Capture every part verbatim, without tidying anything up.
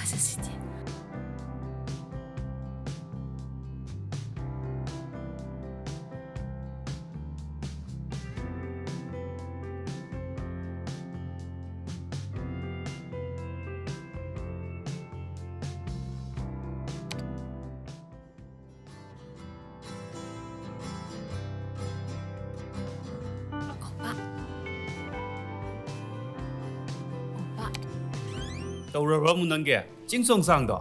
ꯆꯠꯁꯤꯗꯤ꯫ ꯇꯧꯔꯕ꯭ꯔꯥ ꯑꯃꯨꯛ ꯅꯪꯒꯤ ꯆꯤꯡ ꯆꯣꯡ ꯆꯥꯡꯗꯣ?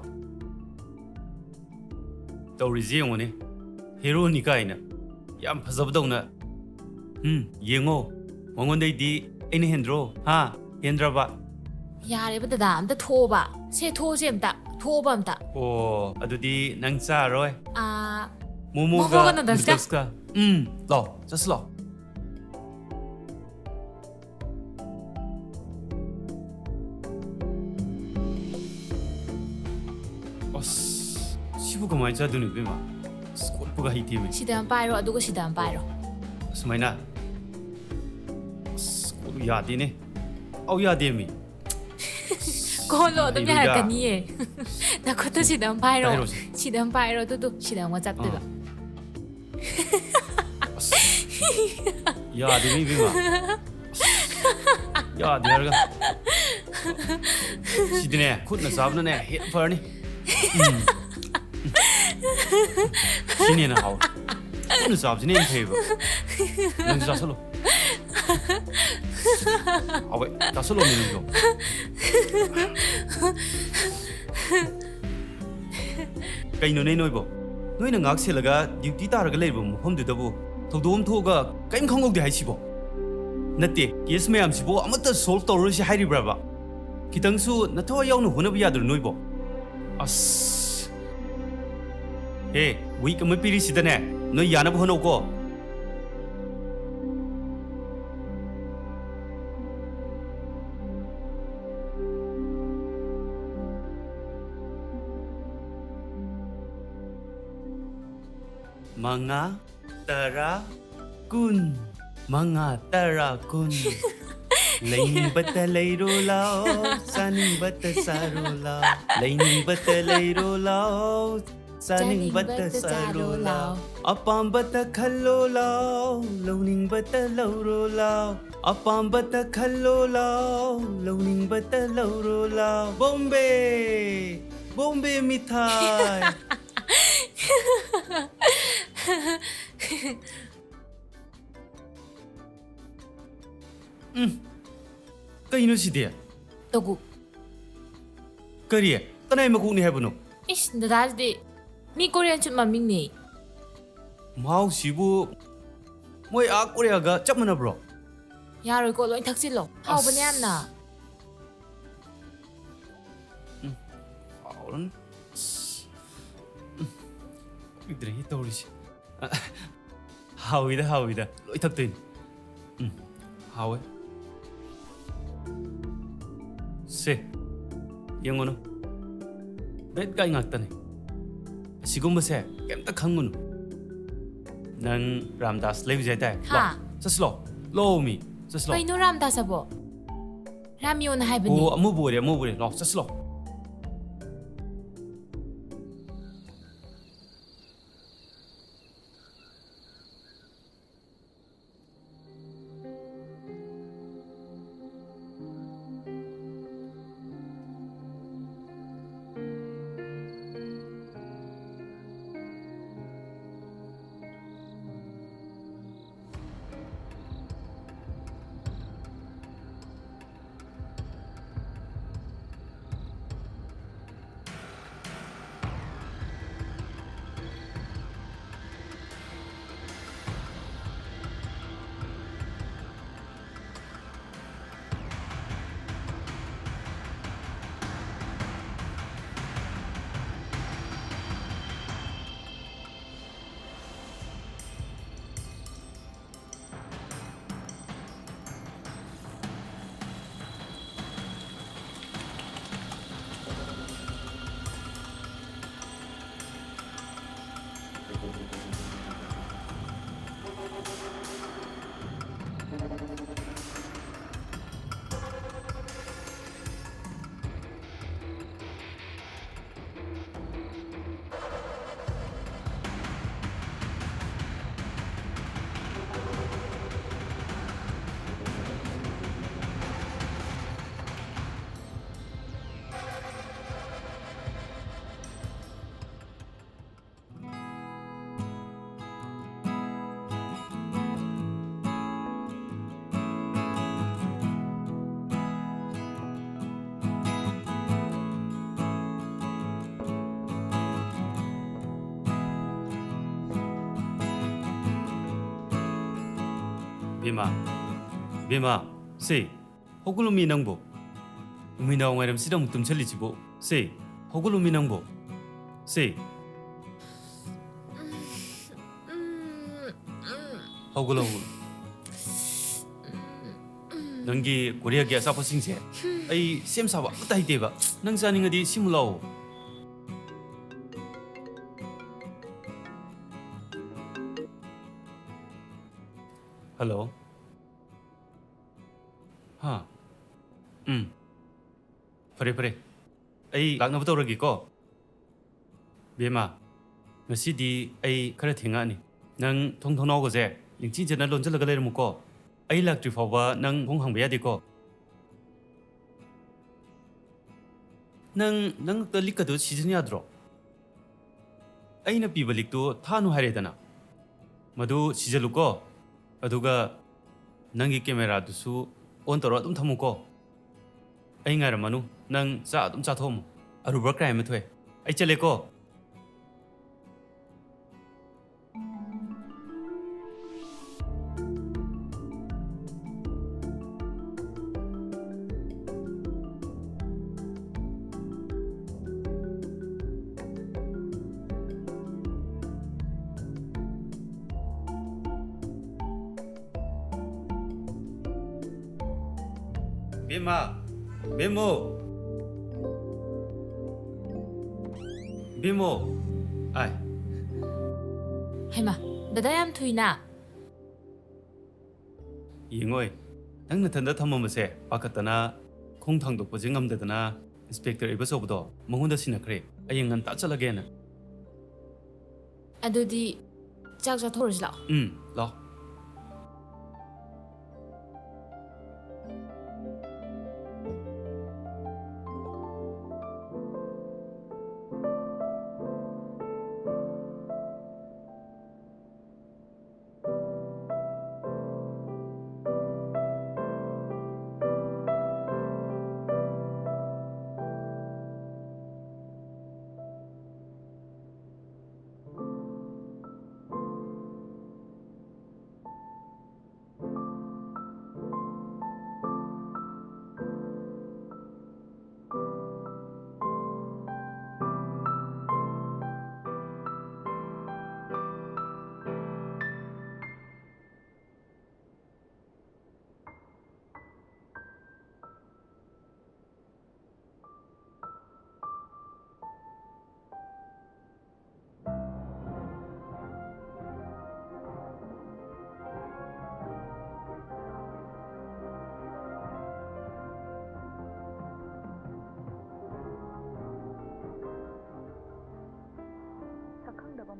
ꯇꯧꯔꯤꯁꯤ ꯌꯦꯡꯉꯨꯅꯦ, ꯍꯦꯔꯣꯅꯤ ꯀꯥꯏꯅ ꯌꯥꯝ ꯐꯖꯕꯗꯧꯅ꯫ ꯎꯝ, ꯌꯦꯡꯉꯣ, ꯃꯉꯣꯟꯗꯩꯗꯤ ꯑꯩꯅ ꯍꯦꯟꯗ꯭ꯔꯣ? ꯍꯥ? ꯍꯦꯟꯗ꯭ꯔꯕ? ꯌꯥꯔꯦꯕ ꯗꯗꯥ, ꯑꯝꯇ ꯊꯣꯛꯑꯣꯕ꯫ ꯁꯦ, ꯊꯣꯛꯑꯁꯦ ꯑꯝꯇ꯫ ꯊꯣꯛꯑꯣꯕ ꯑꯝꯇ꯫ ꯑꯣ, ꯑꯗꯨꯗꯤ ꯅꯪ ꯆꯥꯔꯣꯏ? ꯑꯥ, ꯃꯣꯃꯣꯒ ꯃꯣꯃꯣꯒ ꯅꯨꯗꯜꯁꯀ꯫ ꯅꯨꯗꯜꯁꯀ꯫ ꯎꯝ, ꯂꯥꯛꯑꯣ, ꯆꯠꯁꯤ ꯂꯥꯛꯑꯣ꯫ ꯑꯁ, ꯁꯤꯕꯨ ꯀꯃꯥꯏꯅ ꯆꯥꯗꯣꯏꯅꯣ, ꯏꯕꯦꯝꯃ? ꯑꯁ, ꯀꯣꯠꯄꯒ ꯍꯩꯇꯦꯃꯤ꯫ ꯁꯤꯗ ꯑꯃ ꯄꯥꯏꯔꯣ, ꯑꯗꯨꯒ ꯁꯤꯗ ꯑꯃ ꯄꯥꯏꯔꯣ꯫ ꯁꯨꯃꯥꯏꯅ? ꯑꯁ, ꯀꯣꯠꯂꯨ ꯌꯥꯗꯦꯅꯦ꯫ ꯑꯧ, ꯌꯥꯗꯦꯃꯤ꯫ ꯀꯣꯠꯂꯣ, ꯑꯗꯨꯝ ꯍꯩꯔꯣꯏꯗ꯫ ꯌꯥꯔꯛꯀꯅꯤꯌꯦ꯫ ꯅꯈꯨꯠꯇꯨ ꯁꯤꯗ ꯑꯃ ꯄꯥꯏꯔꯣ꯫ ꯄꯥꯏꯔꯣꯁꯦ꯫ ꯁꯤꯗ ꯑꯃ ꯄꯥꯏꯔꯣ, ꯑꯗꯨꯗꯨ ꯁꯤꯗ ꯑꯃ ꯆꯞꯇꯣꯏꯕ꯫ ꯑꯥ꯫ ꯑꯁ, ꯌꯥꯗꯦꯅꯦ, ꯏꯕꯦꯝꯃ꯫ ꯑꯁ, ꯌꯥꯗꯦ ꯍꯥꯏꯔꯒ꯫ ꯁꯤꯗꯤꯅꯦ, ꯈꯨꯠꯅ ꯆꯥꯕꯅꯅꯦ ꯍꯦꯟꯅ ꯐꯔꯅꯤ꯫ ꯎꯝ꯫ ꯁꯤꯅ ꯍꯦꯟꯅ ꯍꯥꯎꯋꯦ꯫ ꯈꯨꯠꯅ ꯆꯥꯕꯁꯤꯅ ꯍꯦꯟꯅ ꯐꯩꯌꯦꯕ꯫ ꯅꯪꯁꯨ ꯆꯥꯁꯜꯂꯣ꯫ ꯍꯥꯎꯋꯦ, ꯆꯥꯁꯜꯂꯣꯅꯦ ꯅꯪꯁꯨ꯫ ꯀꯩꯅꯣꯅꯦ ꯅꯣꯏꯕꯣ? ꯅꯣꯏꯅ ꯉꯥꯛ ꯁꯦꯜꯂꯒ ꯗ꯭ꯌꯨꯇꯤ ꯇꯥꯔꯒ ꯂꯩꯔꯤꯕ ꯃꯐꯝꯗꯨꯗꯕꯨ ꯊꯧꯗꯣꯛ ꯑꯃ ꯊꯣꯛꯑꯒ ꯀꯔꯤꯝ ꯈꯪꯍꯧꯗꯦ ꯍꯥꯏꯁꯤꯕꯣ? ꯅꯠꯇꯦ, ꯀꯦꯁ ꯃꯌꯥꯝꯁꯤꯕꯨ ꯑꯃꯠꯇ ꯁꯣꯜꯕ ꯇꯧꯔꯔꯣꯏꯁꯤ ꯍꯥꯏꯔꯤꯕ꯭ꯔꯕ? ꯈꯤꯇꯪꯁꯨ ꯅꯊꯋꯥꯏ ꯌꯥꯎꯅ ꯍꯣꯠꯅꯕ ꯌꯥꯗ꯭ꯔꯣ ꯅꯣꯏꯕꯣ? ꯑꯁ꯫ ꯍꯦ, ꯋꯤꯛ ꯑꯃ ꯄꯤꯔꯤꯁꯤꯗꯅꯦ, ꯅꯣꯏ ꯌꯥꯅꯕ ꯍꯣꯠꯅꯧꯀꯣ꯫ ꯃꯉꯥ, ꯇꯔꯥ, ꯀꯨꯟ꯫ ꯃꯉꯥ, ꯇꯔꯥ, ꯀꯨꯟ꯫ ꯂꯩꯅꯤꯡꯕꯇ ꯂꯩꯔꯣ ꯂꯥꯎ, ꯆꯥꯅꯤꯡꯕꯇ ꯆꯥꯔꯣ ꯂꯥꯎ, ꯂꯩꯅꯤꯡꯕꯇ ꯂꯩꯔꯣ ꯂꯥꯎ, ꯆꯥꯅꯤꯡꯕꯇ ꯆꯥꯔꯣ ꯂꯥꯎ, ꯑꯄꯥꯝꯕꯇ ꯈꯜꯂꯣ ꯂꯥꯎ, ꯂꯧꯅꯤꯡꯕꯇ ꯂꯧꯔꯣ ꯂꯥꯎ, ꯑꯄꯥꯝꯕꯇ ꯈꯜꯂꯣ ꯂꯥꯎ, ꯂꯧꯅꯤꯡꯕꯇ ꯂꯧꯔꯣ ꯂꯥꯎ꯫ ꯕꯣꯝꯕꯦ! ꯕꯣꯝꯕꯦ ꯃꯤꯊꯥꯏ! ꯎꯝ꯫ ꯀꯩꯅꯣ ꯁꯤꯗꯤ? ꯇꯒꯨ꯫ ꯀꯔꯤ? ꯀꯅꯥꯏ ꯃꯀꯣꯛꯅꯤ ꯍꯥꯏꯕꯅꯣ? ꯏꯁ, ꯗꯗꯥꯁꯤꯗꯤ ꯃꯤ ꯀꯣꯔꯤꯌꯟ ꯁꯨꯠ ꯃꯃꯤꯡꯅꯦ꯫ ꯃꯍꯥꯎꯁꯤꯕꯨ ꯃꯣꯏ ꯑꯥ ꯀꯣꯔꯤꯌꯥꯒ ꯆꯞ ꯃꯥꯟꯅꯕ꯭ꯔꯣ? ꯌꯥꯔꯣꯏꯀꯣ, ꯂꯣꯏ ꯊꯛꯆꯤꯜꯂꯣ꯫ ꯍꯥꯎꯕꯅꯦ ꯑꯁ꯫ ꯌꯥꯝꯅ꯫ ꯎꯝ, ꯍꯥꯎꯔꯅꯤ꯫ ꯑꯁ꯫ ꯎꯝ, ꯈꯪꯗ꯭ꯔꯦꯍꯦ ꯇꯧꯔꯤꯁꯦ꯫ ꯑ, ꯍꯥꯎꯏꯗ, ꯍꯥꯎꯏꯗ꯫ ꯂꯣꯏ ꯊꯛꯇꯣꯏꯅꯤ꯫ ꯎꯝ, ꯍꯥꯎꯋꯦ꯫ ꯁꯦ, ꯌꯦꯡꯉꯨꯅꯨ꯫ ꯕꯦꯠ ꯒꯥꯏ ꯉꯥꯛꯇꯅꯦ꯫ ꯑꯁꯤꯒꯨꯝꯕꯁꯦ ꯀꯩꯝꯇ ꯈꯪꯉꯨꯅꯨ꯫ ꯅꯪ ꯔꯥꯝꯗꯥꯁ ꯂꯩꯔꯨꯁꯦ ꯍꯥꯏꯇꯥꯏ? ꯍꯥ? ꯂꯥꯛ, ꯆꯠꯁꯤ ꯂꯥꯛꯑꯣ꯫ ꯂꯥꯛꯑꯣ ꯃꯤ, ꯆꯠꯁꯤ ꯂꯥꯛꯑꯣ꯫ ꯀꯩꯅꯣ ꯔꯥꯝꯗꯥꯁ ꯑꯕꯣ? ꯔꯥꯝ ꯌꯣꯟ ꯍꯥꯏꯕꯅꯦ꯫ ꯑꯣ, ꯑꯃꯕꯨ ꯑꯣꯏꯔꯦ, ꯑꯃꯕꯨ ꯑꯣꯏꯔꯦ꯫ ꯂꯥꯛꯑꯣ, ꯆꯠꯁꯤ ꯂꯥꯛꯑꯣ꯫ ꯕꯦꯝꯃ, ꯕꯦꯝꯃ, ꯁꯦ, ꯍꯧꯒꯠꯂꯣꯃꯤ ꯅꯪꯕꯨ꯫ ꯅꯨꯃꯤꯗꯥꯡ ꯋꯥꯏꯔꯝꯁꯤꯗ ꯑꯃꯨꯛ ꯇꯨꯝꯁꯜꯂꯤꯁꯤꯕꯨ? ꯁꯦ, ꯍꯧꯒꯠꯂꯣꯃꯤ ꯅꯪꯕꯨ꯫ ꯁꯦ, ꯍꯧꯒꯠꯂꯣ, ꯍꯧꯒꯠꯂꯣ꯫ ꯅꯪꯒꯤ ꯀꯣꯔꯤꯌꯥꯒꯤ ꯑꯆꯥꯄꯣꯠꯁꯤꯡꯁꯦ ꯑꯩ ꯁꯦꯝ ꯁꯥꯕ ꯑꯃꯠꯇ ꯍꯩꯇꯦꯕ꯫ ꯅꯪ ꯆꯥꯅꯤꯡꯉꯗꯤ ꯁꯤꯃꯨꯛ ꯂꯥꯛꯑꯣ꯫ ꯍꯜꯂꯣ꯫ ꯍꯥ? ꯎꯝ꯫ ꯐꯔꯦ, ꯐꯔꯦ꯫ ꯑꯩ ꯂꯥꯛꯅꯕ ꯇꯧꯔꯒꯦꯀꯣ꯫ ꯕꯦꯝꯃ, ꯉꯁꯤꯗꯤ ꯑꯩ ꯈꯔ ꯊꯦꯡꯉꯛꯑꯅꯤ꯫ ꯅꯪ ꯊꯣꯡ ꯊꯣꯡꯅꯥꯎꯒꯁꯦ ꯅꯤꯡꯊꯤꯖꯅ ꯂꯣꯟꯁꯤꯜꯂꯒ ꯂꯩꯔꯝꯃꯨꯀꯣ꯫ ꯑꯩ ꯂꯥꯛꯇ꯭ꯔꯤ ꯐꯥꯎꯕ ꯅꯪ ꯊꯣꯡ ꯍꯥꯡꯕ ꯌꯥꯗꯦꯀꯣ꯫ ꯅꯪ ꯅꯉꯛꯇ ꯂꯤꯛꯀꯗꯣ ꯁꯤꯖꯤꯟ ꯌꯥꯗ꯭ꯔꯣ? ꯑꯩꯅ ꯄꯤꯕ ꯂꯤꯛꯇꯨ ꯊꯥꯅꯨ ꯍꯥꯏꯔꯦꯗꯅ꯫ ꯃꯗꯨ ꯁꯤꯖꯜꯂꯨꯀꯣ꯫ ꯑꯗꯨꯒ ꯅꯪꯒꯤ ꯀꯦꯃꯦꯔꯥꯗꯨꯁꯨ ꯑꯣꯟ ꯇꯧꯔ ꯑꯗꯨꯝ ꯊꯝꯃꯨꯀꯣ꯫ ꯑꯩ ꯉꯥꯏꯔꯝꯃꯅꯨ꯫ ꯅꯪ ꯆꯥꯛ ꯑꯗꯨꯝ ꯆꯥꯊꯣꯛꯑꯝꯃꯨ꯫ ꯑꯔꯨꯕ ꯀ꯭ꯔꯥꯏꯝ ꯑꯃ ꯊꯣꯛꯑꯦ꯫ ꯑꯩ ꯆꯠꯂꯦꯀꯣ꯫ ꯕꯦꯝꯃ, ꯕꯦꯝꯃꯣ, ꯕꯦꯝꯃꯣ꯫ ꯑꯥꯏ꯫ ꯍꯩꯃꯥ, ꯗꯗꯥ ꯌꯥꯝ ꯊꯨꯏꯅ꯫ ꯌꯦꯡꯉꯣꯏ, ꯅꯪ ꯅꯊꯟꯗ ꯊꯝꯃꯝꯕꯁꯦ ꯄꯥꯈꯠꯇꯅ ꯈꯣꯡ ꯊꯥꯡꯗꯣꯛꯄꯁꯦ ꯉꯝꯗꯗꯅ ꯏꯟꯁꯄꯦꯛꯇꯔ ꯏꯕꯆꯧꯕꯗꯣ ꯃꯉꯣꯟꯗ ꯁꯤꯟꯅꯈ꯭ꯔꯦ꯫ ꯍꯌꯦꯡ ꯉꯟꯇꯥ ꯆꯠꯂꯒꯦꯅ꯫ ꯑꯗꯨꯗꯤ ꯆꯥꯛ ꯆꯥꯊꯣꯛꯎꯔꯁꯤ ꯂꯥꯛꯑꯣ꯫ ꯎꯝ, ꯂꯥꯛꯑꯣ꯫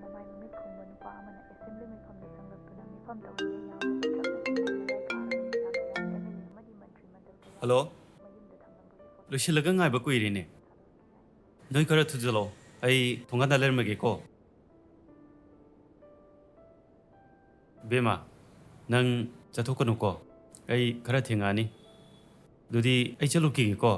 ꯃꯃꯥꯏ ꯃꯃꯤꯠ ꯈꯨꯝꯕ ꯅꯨꯄꯥ ꯑꯃꯅ ꯑꯦꯁꯦꯝꯕ꯭ꯂꯤ ꯃꯤꯐꯝꯗ ꯆꯪꯂꯛꯇꯨꯅ ꯃꯤꯐꯝ ꯇꯧꯔꯤꯉꯩ ꯉꯥꯡꯕ ꯇꯞꯅ ꯇꯞꯅ ꯃꯌꯥꯏ ꯀꯥꯔꯕ ꯅꯤꯁꯥ ꯀꯌꯥ ꯑꯦꯝ ꯑꯦꯜ ꯑꯦ ꯑꯃꯗꯤ ꯃꯟꯇ꯭ꯔꯤ ꯃꯟꯗꯜ ꯀꯌꯥ ꯍꯜꯂꯣ? ꯃꯌꯨꯝꯗ ꯊꯝꯂꯝꯕꯒꯤ ꯐꯣꯇꯣ ꯂꯣꯏꯁꯤꯜꯂꯒ ꯉꯥꯏꯕ ꯀꯨꯏꯔꯦꯅꯦ꯫ ꯅꯣꯏ ꯈꯔ ꯊꯨꯖꯜꯂꯛꯑꯣ, ꯑꯩ ꯊꯣꯡꯒꯥꯟꯗ ꯂꯩꯔꯝꯃꯒꯦꯀꯣ꯫ ꯕꯦꯝꯃ, ꯅꯪ ꯆꯠꯊꯣꯛꯀꯅꯨꯀꯣ, ꯑꯩ ꯈꯔ ꯊꯦꯡꯉꯛꯑꯅꯤ꯫ ꯑꯗꯨꯗꯤ ꯑꯩ ꯆꯠꯂꯨꯈꯤꯒꯦꯀꯣ꯫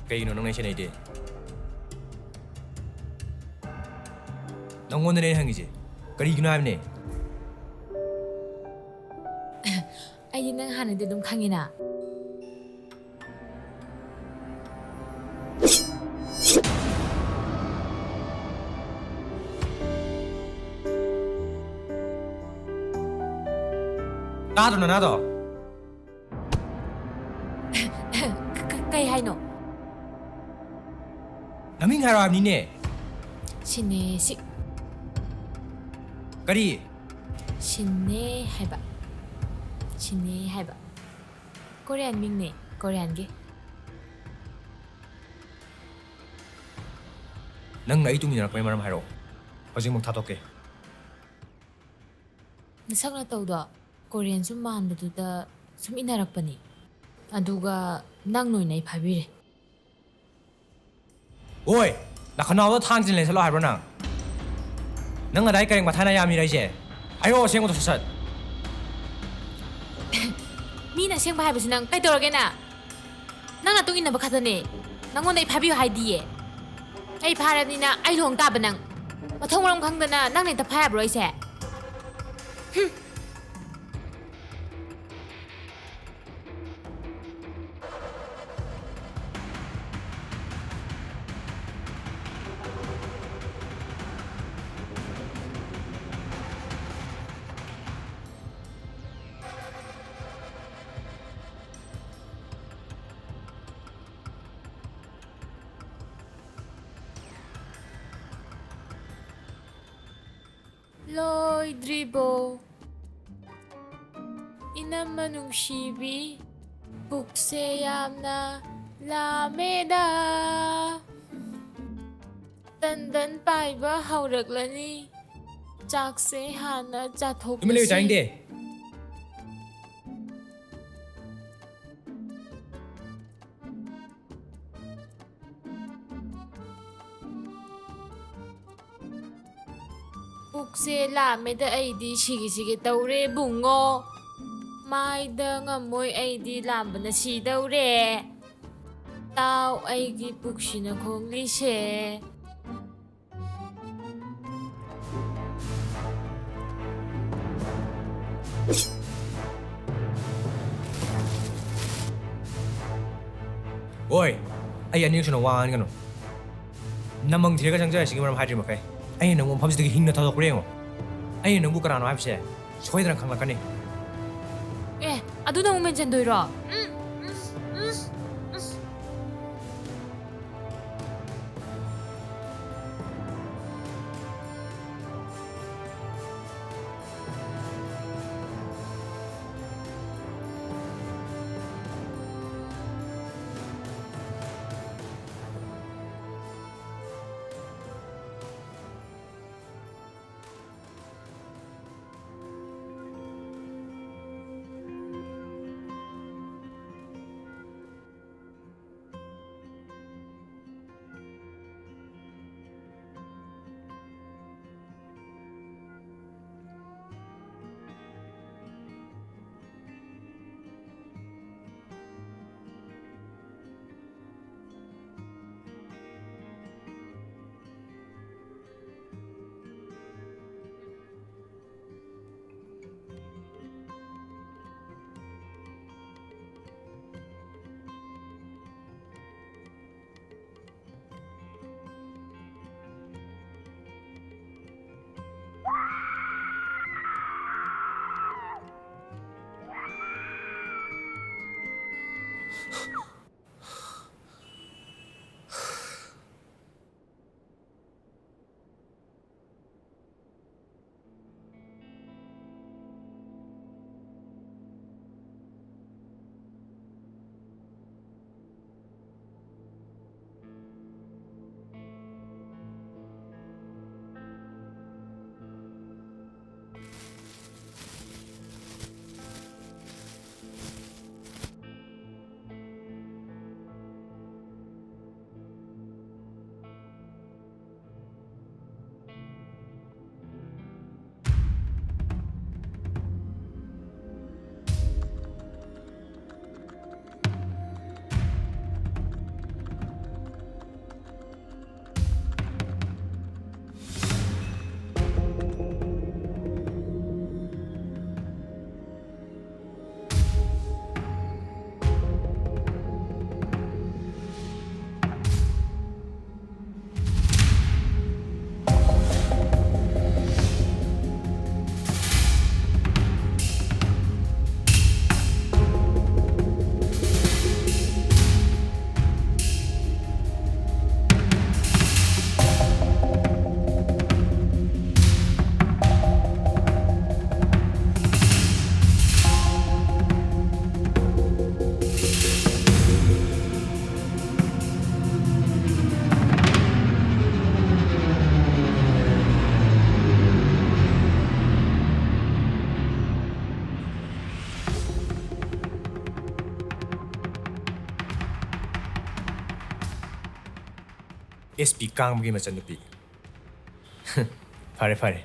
ꯀꯩꯒꯤꯅꯣ ꯅꯪꯅ ꯑꯩ ꯁꯦꯟꯅꯩꯗꯤ? ꯅꯪꯉꯣꯟꯗꯅꯦ ꯑꯩꯅ ꯍꯪꯉꯤꯁꯦ꯫ ꯀꯔꯤꯒꯤꯅꯣ ꯍꯥꯏꯕꯅꯦ? ꯑꯩꯗꯤ ꯅꯪ ꯍꯥꯟꯅꯗꯤ ꯑꯗꯨꯝ ꯈꯪꯉꯤꯅ꯫ ꯇꯥꯗ꯭ꯔꯣ ꯅꯅꯥꯗꯣ? ꯀ-, ꯀ-, ꯀꯩ ꯍꯥꯏꯅꯣ? ꯅꯃꯤꯡ ꯍꯥꯏꯔꯣ ꯍꯥꯏꯕꯅꯤꯅꯦ꯫ ꯁꯤꯅꯦ ꯁꯤ꯫ ꯀꯔꯤ? ꯁꯤꯟꯅꯦ ꯍꯥꯏꯕ꯫ ꯁꯤꯟꯅꯦ ꯍꯥꯏꯕ꯫ ꯀꯣꯔꯤꯌꯥꯟ ꯃꯤꯡꯅꯦ, ꯀꯣꯔꯤꯌꯥꯟꯒꯤ꯫ ꯅꯪꯅ ꯑꯩ ꯇꯨꯡ ꯏꯟꯅꯔꯛꯄꯒꯤ ꯃꯔꯝ ꯍꯥꯏꯔꯛꯑꯣ꯫ ꯍꯧꯖꯤꯛꯃꯛ ꯊꯥꯗꯣꯛꯀꯦ꯫ ꯅꯁꯛ ꯅꯇꯧꯗꯣ ꯀꯣꯔꯤꯌꯟ ꯁꯨꯝ ꯃꯥꯟꯕꯗꯨꯗ ꯁꯨꯝ ꯏꯟꯅꯔꯛꯄꯅꯤ꯫ ꯑꯗꯨꯒ ꯅꯪ ꯑꯣꯏꯅ ꯑꯩ ꯐꯥꯕꯤꯔꯦ꯫ ꯑꯣꯏ! ꯅꯈꯅꯥꯎꯗ ꯊꯥꯡ ꯆꯤꯜꯂꯦ ꯆꯠꯂꯣ ꯍꯥꯏꯕ꯭ꯔꯣ ꯅꯪ? ꯅꯪ ꯑꯗꯥꯏ ꯀꯔꯦꯡ ꯃꯊꯥꯅ ꯌꯥꯝꯃꯤꯔ ꯑꯩꯁꯦ? ꯍꯥꯏꯔꯛꯑꯣ ꯑꯁꯦꯡꯕꯗꯣ ꯁꯠ ꯁꯠ꯫ ꯃꯤꯅ ꯑꯁꯦꯡꯕ ꯍꯥꯏꯕꯁꯤ ꯅꯪ ꯀꯩꯗꯧꯔꯒꯦ ꯅꯪ? ꯅꯪ ꯅꯇꯨꯡ ꯏꯟꯅꯕ ꯈꯛꯇꯅꯦ꯫ ꯅꯪꯉꯣꯟꯗ ꯑꯩ ꯐꯥꯕꯤꯌꯨ ꯍꯥꯏꯗꯤꯌꯦ꯫ ꯑꯩ ꯐꯥꯔꯕꯅꯤꯅ ꯑꯩ ꯂꯨꯍꯣꯡ ꯇꯥꯕ ꯅꯪ꯫ ꯃꯊꯣꯡ ꯃꯔꯝ ꯈꯪꯗꯅ ꯅꯪꯅ ꯍꯦꯛꯇ ꯐꯥ ꯌꯥꯕ꯭ꯔꯣ ꯑꯩꯁꯦ? ꯍꯨꯝ꯫ ꯂꯣꯏꯗ꯭ꯔꯤꯕꯣ? ꯏꯅꯝꯃ ꯅꯨꯡꯁꯤꯕꯤ, ꯄꯨꯛꯁꯦ ꯌꯥꯝꯅ ꯂꯥꯝꯃꯦꯗ꯫ ꯇꯟꯗꯟ ꯄꯥꯏꯕ ꯍꯧꯔꯛꯂꯅꯤ꯫ ꯆꯥꯛꯁꯦ ꯍꯥꯟꯅ ꯇꯨꯃꯤꯟ ꯂꯩꯌꯨ, ꯆꯥꯊꯣꯛꯂꯁꯤ꯫ ꯇꯥꯅꯤꯡꯗꯦ꯫ ꯄꯨꯛꯁꯦ ꯂꯥꯝꯃꯦꯗ ꯑꯩꯗꯤ ꯁꯤꯒꯦ ꯁꯤꯒꯦ ꯇꯧꯔꯦ ꯕꯨꯡꯉꯣ꯫ ꯃꯥꯏꯗ ꯉꯝꯃꯣꯏ ꯑꯩꯗꯤ ꯂꯥꯝꯕꯅ ꯁꯤꯗꯧꯔꯦ꯫ ꯇꯥꯎ ꯑꯩꯒꯤ ꯄꯨꯛꯁꯤꯅ ꯈꯣꯡꯂꯤꯁꯦ꯫ ꯑꯣꯏ, ꯑꯩ ꯑꯅꯤꯔꯛ ꯁꯨꯅ ꯋꯥ ꯉꯥꯡꯒꯅꯨ꯫ ꯅꯃꯪ ꯊꯤꯔꯒ ꯆꯪꯖꯔꯁꯤꯒꯤ ꯃꯔꯝ ꯍꯥꯏꯗ꯭ꯔꯤ ꯃꯈꯩ ꯑꯩꯅ ꯅꯪꯕꯨ ꯃꯐꯝꯁꯤꯗꯒꯤ ꯍꯤꯡꯅ ꯊꯥꯗꯣꯛꯄ꯭ꯔꯥ ꯌꯦꯡꯉꯣ꯫ ꯑꯩꯅ ꯅꯪꯕꯨ ꯀꯅꯥꯅꯣ ꯍꯥꯏꯕꯁꯦ ꯁꯣꯏꯗꯅ ꯈꯪꯂꯛꯀꯅꯤ꯫ ꯑꯦ, ꯑꯗꯨ ꯅꯪ ꯃꯦꯟꯁꯤꯟꯗꯣꯏꯔꯣ? S P ꯀꯥꯡꯕꯒꯤ ꯃꯆꯟꯅꯨꯄꯤ꯫ ꯐꯔꯦ, ꯐꯔꯦ꯫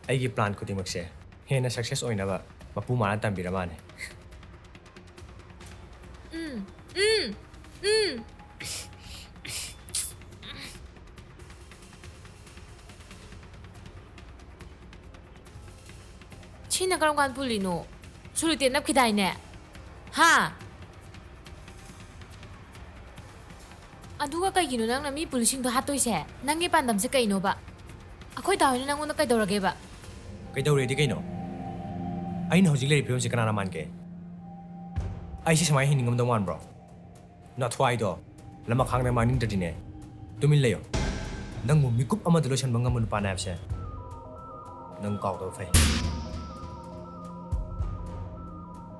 ꯑꯩꯒꯤ plan ꯈꯨꯗꯤꯡꯃꯛꯁꯦ ꯍꯦꯟꯅ success ꯑꯣꯏꯅꯕ ꯃꯄꯨ ꯃꯥꯅ ꯇꯝꯕꯤꯔ ꯃꯥꯅꯦ꯫ ꯎꯝ, ꯎꯝ, ꯎꯝ꯫ ꯁꯤꯅ ꯀꯔꯝ ꯀꯥꯟ ꯄꯨꯜꯂꯤꯅꯣ? ꯁꯨꯂꯨꯇꯦ ꯅꯞꯈꯤꯗꯥꯏꯅꯦ? ꯍꯥ? ꯑꯗꯨꯒ ꯀꯩꯒꯤꯅꯣ ꯅꯪꯅ ꯃꯤ ꯄꯨꯂꯤꯁꯁꯤꯡꯗꯣ ꯍꯥꯠꯇꯣꯏꯁꯦ? ꯅꯪꯒꯤ ꯄꯥꯟꯗꯝꯁꯦ ꯀꯩꯅꯣꯕ? ꯑꯩꯈꯣꯏ ꯗꯥ ꯍꯣꯏꯅ ꯅꯪꯉꯣꯟꯗ ꯀꯩꯗꯧꯔꯒꯦꯕ? ꯀꯩꯗꯧꯔꯦꯗꯤ ꯀꯩꯅꯣ? ꯑꯩꯅ ꯍꯧꯖꯤꯛ ꯂꯩꯔꯤꯕ ꯐꯤꯕꯝꯁꯦ ꯀꯅꯥꯅ ꯃꯥꯟꯒꯦ? ꯑꯩꯁꯦ ꯁꯨꯃꯥꯏꯅ ꯍꯤꯡꯅꯤꯡꯉꯝꯗꯧ ꯃꯥꯟꯕ꯭ꯔꯣ? ꯅꯊ꯭ꯋꯥꯏꯗꯣ ꯂꯃꯈꯥꯡꯗ ꯃꯥꯡꯅꯤꯡꯗ꯭ꯔꯗꯤꯅꯦ, ꯇꯨꯃꯤꯟ ꯂꯩꯌꯣ꯫ ꯅꯪꯕꯨ ꯃꯤꯀꯨꯞ ꯑꯃꯗ ꯂꯣꯏꯁꯟꯕ ꯉꯝꯕ ꯅꯨꯄꯥꯅꯦ ꯍꯥꯏꯕꯁꯦ ꯅꯪ ꯀꯥꯎꯗꯕ ꯐꯩ꯫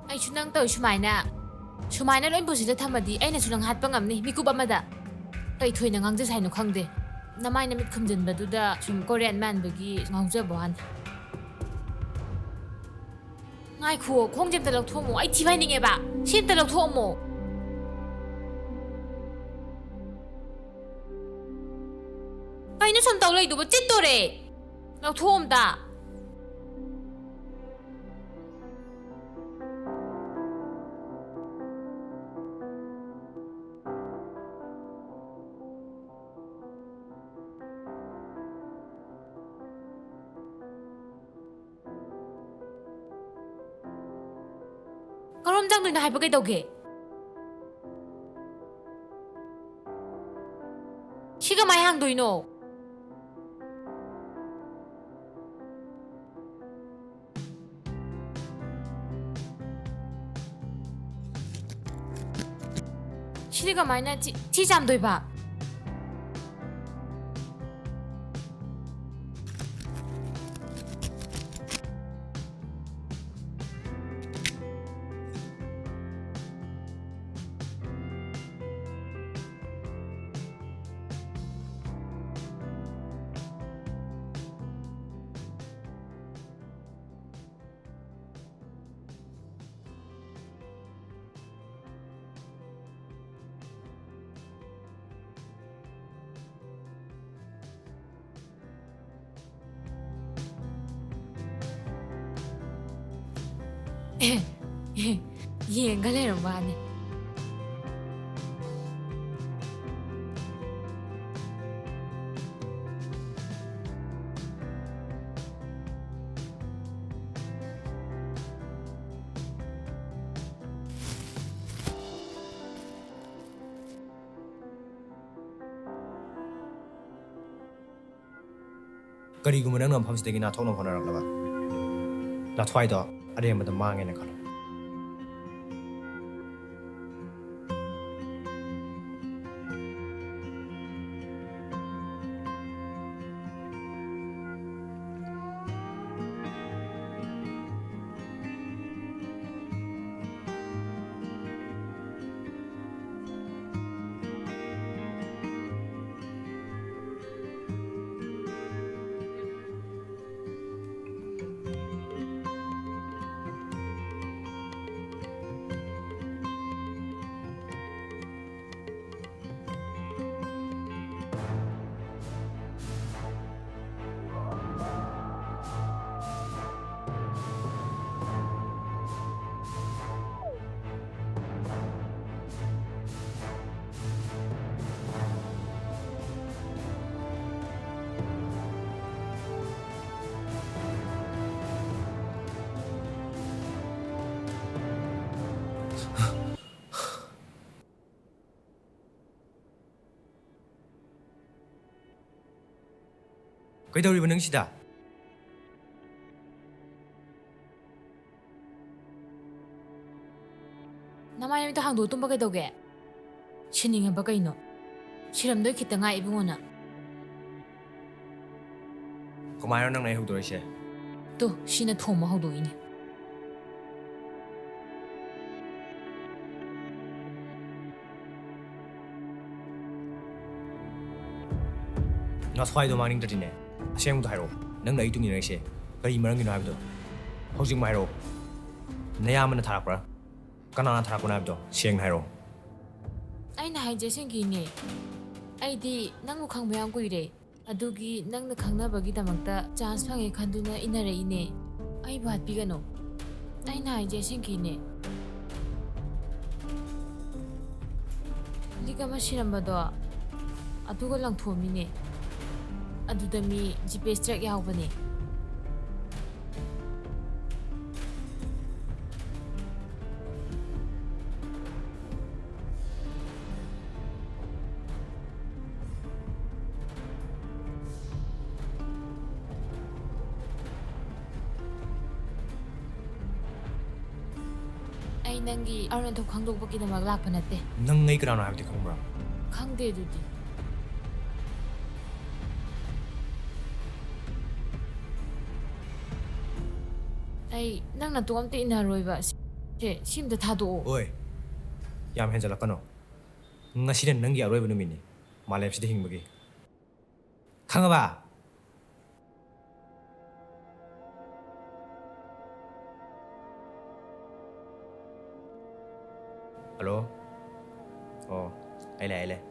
ꯑꯩꯁꯨ ꯅꯪ ꯇꯧꯏ ꯁꯨꯃꯥꯏꯅ, ꯁꯨꯃꯥꯏꯅ ꯂꯣꯏ ꯄꯨꯁꯤꯜꯂ ꯊꯝꯃꯗꯤ ꯑꯩꯅꯁꯨ ꯅꯪ ꯍꯥꯠꯄ ꯉꯝꯅꯤ ꯃꯤꯀꯨꯞ ꯑꯃꯗ꯫ ꯀꯩ ꯊꯣꯏꯅ ꯉꯥꯡꯖꯁꯦ ꯍꯥꯏꯅꯣ ꯈꯪꯗꯦ꯫ ꯅꯃꯥꯏ ꯅꯃꯤꯠ ꯈꯨꯝꯖꯤꯟꯕꯗꯨꯗ ꯁꯨꯝ ꯀꯣꯔꯤꯌꯥꯟ ꯃꯥꯟꯕꯒꯤ ꯉꯥꯎꯖꯕ ꯋꯥꯅꯤ꯫ ꯉꯥꯏꯈꯨꯑꯣ, ꯈꯣꯡꯁꯦ ꯑꯝꯇ ꯂꯧꯊꯣꯛꯑꯝꯃꯣ꯫ ꯑꯩ ꯊꯤ ꯐꯥꯏꯅꯤꯡꯉꯦꯕ꯫ ꯁꯤ ꯑꯝꯇ ꯂꯧꯊꯣꯛꯑꯝꯃꯣ꯫ ꯀꯩꯅꯣ ꯁꯨꯝ ꯇꯧ ꯂꯩꯗꯨꯕꯣ? ꯆꯤꯠꯇꯣꯔꯦ꯫ ꯂꯧꯊꯣꯛꯑꯣ ꯑꯝꯇ꯫ ꯀꯔꯣꯝ ꯆꯪꯗꯣꯏꯅꯣ ꯍꯥꯏꯕ ꯀꯩꯗꯧꯒꯦ? ꯁꯤ ꯀꯃꯥꯏ ꯍꯥꯡꯗꯣꯏꯅꯣ? ꯁꯤꯗꯤ ꯀꯃꯥꯏꯅ ꯊꯤ, ꯊꯤ ꯆꯥꯝꯗꯣꯏꯕ? ꯌꯦꯡꯒ ꯂꯩꯔꯝꯕ ꯋꯥꯅꯤ꯫ ꯀꯔꯤꯒꯨꯝꯕ ꯅꯪꯅ ꯃꯐꯝꯁꯤꯗꯒꯤ ꯅꯥꯊꯣꯛꯅꯕ ꯍꯣꯠꯅꯔꯛꯂꯕ, ꯅꯊ꯭ꯋꯥꯏꯗꯣ ꯑꯔꯦꯝꯕꯗ ꯃꯥꯡꯉꯦꯅ ꯈꯜꯂꯣ꯫ ꯀꯩꯗꯧꯔꯤꯕ ꯅꯪ ꯁꯤꯗ? ꯅꯃꯥꯏ ꯅꯃꯤꯠꯇ ꯍꯥꯡꯗꯣꯛꯑ ꯇꯨꯝꯕ ꯀꯩꯗꯧꯒꯦ? ꯁꯤꯅꯤꯡꯉꯕ ꯀꯩꯅꯣ? ꯁꯤꯔꯝꯗꯣꯏ ꯈꯤꯇ ꯉꯥꯏ ꯏꯕꯨꯡꯉꯣ ꯅꯪ꯫ ꯀꯃꯥꯏꯅ ꯅꯪꯅ ꯑꯩ ꯍꯧꯗꯣꯔꯛꯏꯁꯦ? ꯇꯨ, ꯁꯤꯅ ꯊꯣꯝꯕ ꯍꯧꯗꯣꯛꯏꯅꯦ꯫ ꯅꯊ꯭ꯋꯥꯏꯗꯣ ꯃꯥꯡꯅꯤꯡꯗ꯭ꯔꯗꯤꯅꯦ, ꯑꯁꯦꯡꯕꯗꯣ ꯍꯥꯏꯔꯛꯑꯣ꯫ ꯅꯪꯅ ꯑꯩ ꯇꯨꯡꯏꯟꯅꯔꯤꯁꯦ ꯀꯔꯤ ꯃꯔꯝꯒꯤꯅꯣ ꯍꯥꯏꯕꯗꯣ ꯍꯧꯖꯤꯛꯃꯛ ꯍꯥꯏꯔꯛꯑꯣ꯫ ꯅꯌꯥꯝꯕꯅ ꯊꯥꯔꯛꯄ꯭ꯔꯥ? ꯀꯅꯥꯅ ꯊꯥꯔꯛꯄꯅꯣ ꯍꯥꯏꯕꯗꯣ ꯁꯦꯡꯅ ꯍꯥꯏꯔꯛꯑꯣ꯫ ꯑꯩꯅ ꯍꯥꯏꯖꯦ ꯑꯁꯦꯡꯀꯤꯅꯦ꯫ ꯑꯩꯗꯤ ꯅꯪꯕꯨ ꯈꯪꯕ ꯌꯥꯝ ꯀꯨꯏꯔꯦ꯫ ꯑꯗꯨꯒꯤ ꯅꯪꯅ ꯈꯪꯅꯕꯒꯤꯗꯃꯛꯇ ꯆꯥꯟꯁ ꯐꯪꯉꯦ ꯈꯟꯗꯨꯅ ꯏꯟꯅꯔꯛꯏꯅꯦ꯫ ꯑꯩꯕꯨ ꯍꯥꯠꯄꯤꯒꯅꯨ꯫ ꯑꯩꯅ ꯍꯥꯏꯁꯦ ꯑꯁꯦꯡꯀꯤꯅꯦ꯫ ꯂꯤꯛ ꯑꯃ ꯁꯤꯔꯝꯕꯗꯣ ꯑꯗꯨꯒ ꯂꯪꯊꯣꯛꯑꯝꯃꯤꯅꯦ꯫ ꯑꯗꯨꯗ ꯃꯤ ꯖꯤꯄꯦ ꯇ꯭ꯔꯦꯛ ꯌꯥꯎꯕꯅꯦ꯫ ꯑꯩ ꯅꯪꯒꯤ ꯑꯔꯣꯟ ꯑꯊꯨꯞ ꯈꯪꯗꯣꯛꯄꯒꯤꯗꯃꯛ ꯂꯥꯛꯄ ꯅꯠꯇꯦ꯫ ꯅꯪ ꯑꯩ ꯀꯅꯥꯅꯣ ꯍꯥꯏꯕꯗꯤ ꯈꯪꯕ꯭ꯔꯥ? ꯈꯪꯗꯦ ꯑꯗꯨꯗꯤ꯫ ꯑꯩ ꯅꯪ ꯅꯇꯣꯝꯇ ꯏꯟꯅꯔꯣꯏꯕ꯫ ꯁꯦ, ꯁꯤꯝꯇ ꯊꯥꯗꯣꯛꯑꯣ꯫ ꯑꯣꯏ, ꯌꯥꯝ ꯍꯦꯟꯖꯜꯂꯛꯀꯅꯣ꯫ ꯉꯁꯤꯅ ꯅꯪꯒꯤ ꯑꯔꯣꯏꯕ ꯅꯨꯃꯤꯠꯅꯤ ꯃꯥꯂꯦꯝꯁꯤꯗ ꯍꯤꯡꯕꯒꯤ꯫ ꯈꯪꯉꯕ? ꯍꯜꯂꯣ? ꯑꯣ, ꯑꯩ ꯂꯥꯛꯑꯦ, ꯑꯩ ꯂꯥꯛꯑꯦ꯫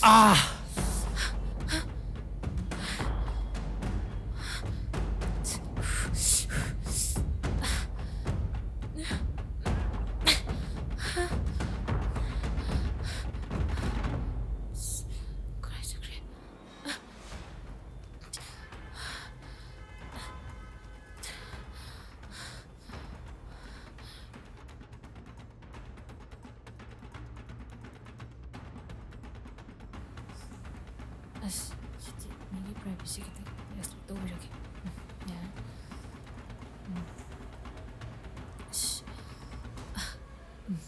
ꯑꯥ! ꯀꯥꯏ ꯆꯠꯈ꯭ꯔꯦ? ꯑꯁ, ꯁꯤꯗꯤ ꯃꯤꯒꯤ privacy ꯈꯤꯇꯪ respect ꯇꯧꯕꯤꯔꯒꯦ꯫ ꯎꯝ, ꯌꯥꯔꯦ꯫ ꯎꯝ꯫ ꯑꯁ꯫ ꯑ, ꯎꯝ꯫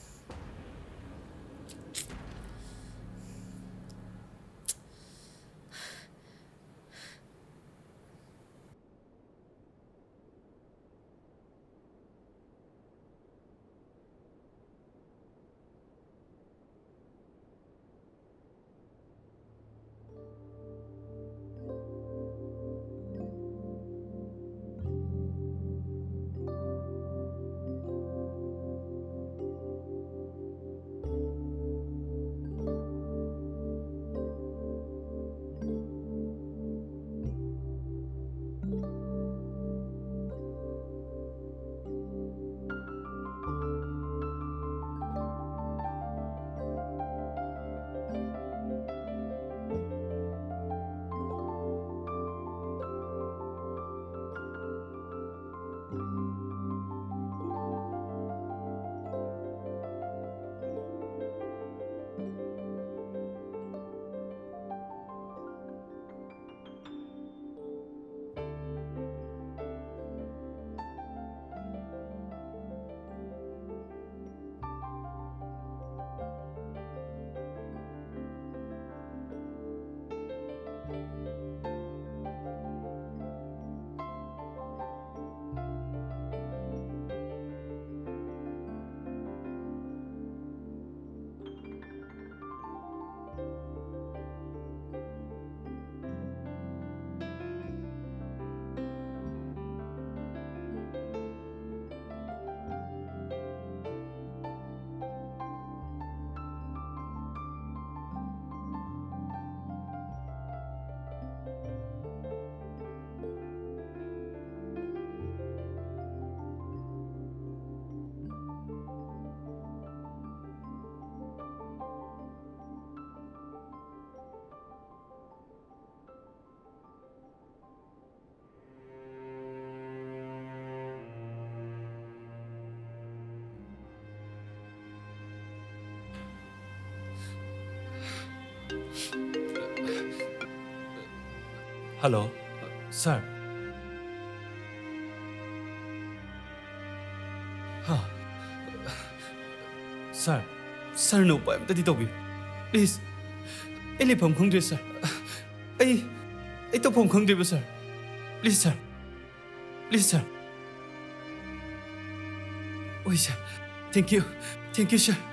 ꯍꯜꯂꯣ, ꯁꯥꯔ꯫ ꯍꯥ? ꯁꯥꯔ, ꯁꯥꯔꯅ ꯎꯄꯥꯏ ꯑꯝꯇꯗꯤ ꯇꯧꯕꯤꯌꯨ꯫ ꯄ꯭ꯂꯤꯖ꯫ ꯑꯩ ꯂꯩꯐꯝ ꯈꯪꯗ꯭ꯔꯦ, ꯁꯥꯔ꯫ ꯑꯩ, ꯑꯩ ꯇꯧꯐꯝ ꯈꯪꯗ꯭ꯔꯦꯕ, ꯁꯥꯔ꯫ Please, sir. ꯄ꯭ꯂꯤꯖ, ꯁꯥꯔ꯫ ꯍꯣꯏ, ꯁꯥꯔ꯫ ꯊꯦꯡꯀ꯭ꯌꯨ꯫ ꯊꯦꯡꯀ꯭ꯌꯨ, ꯁꯥꯔ꯫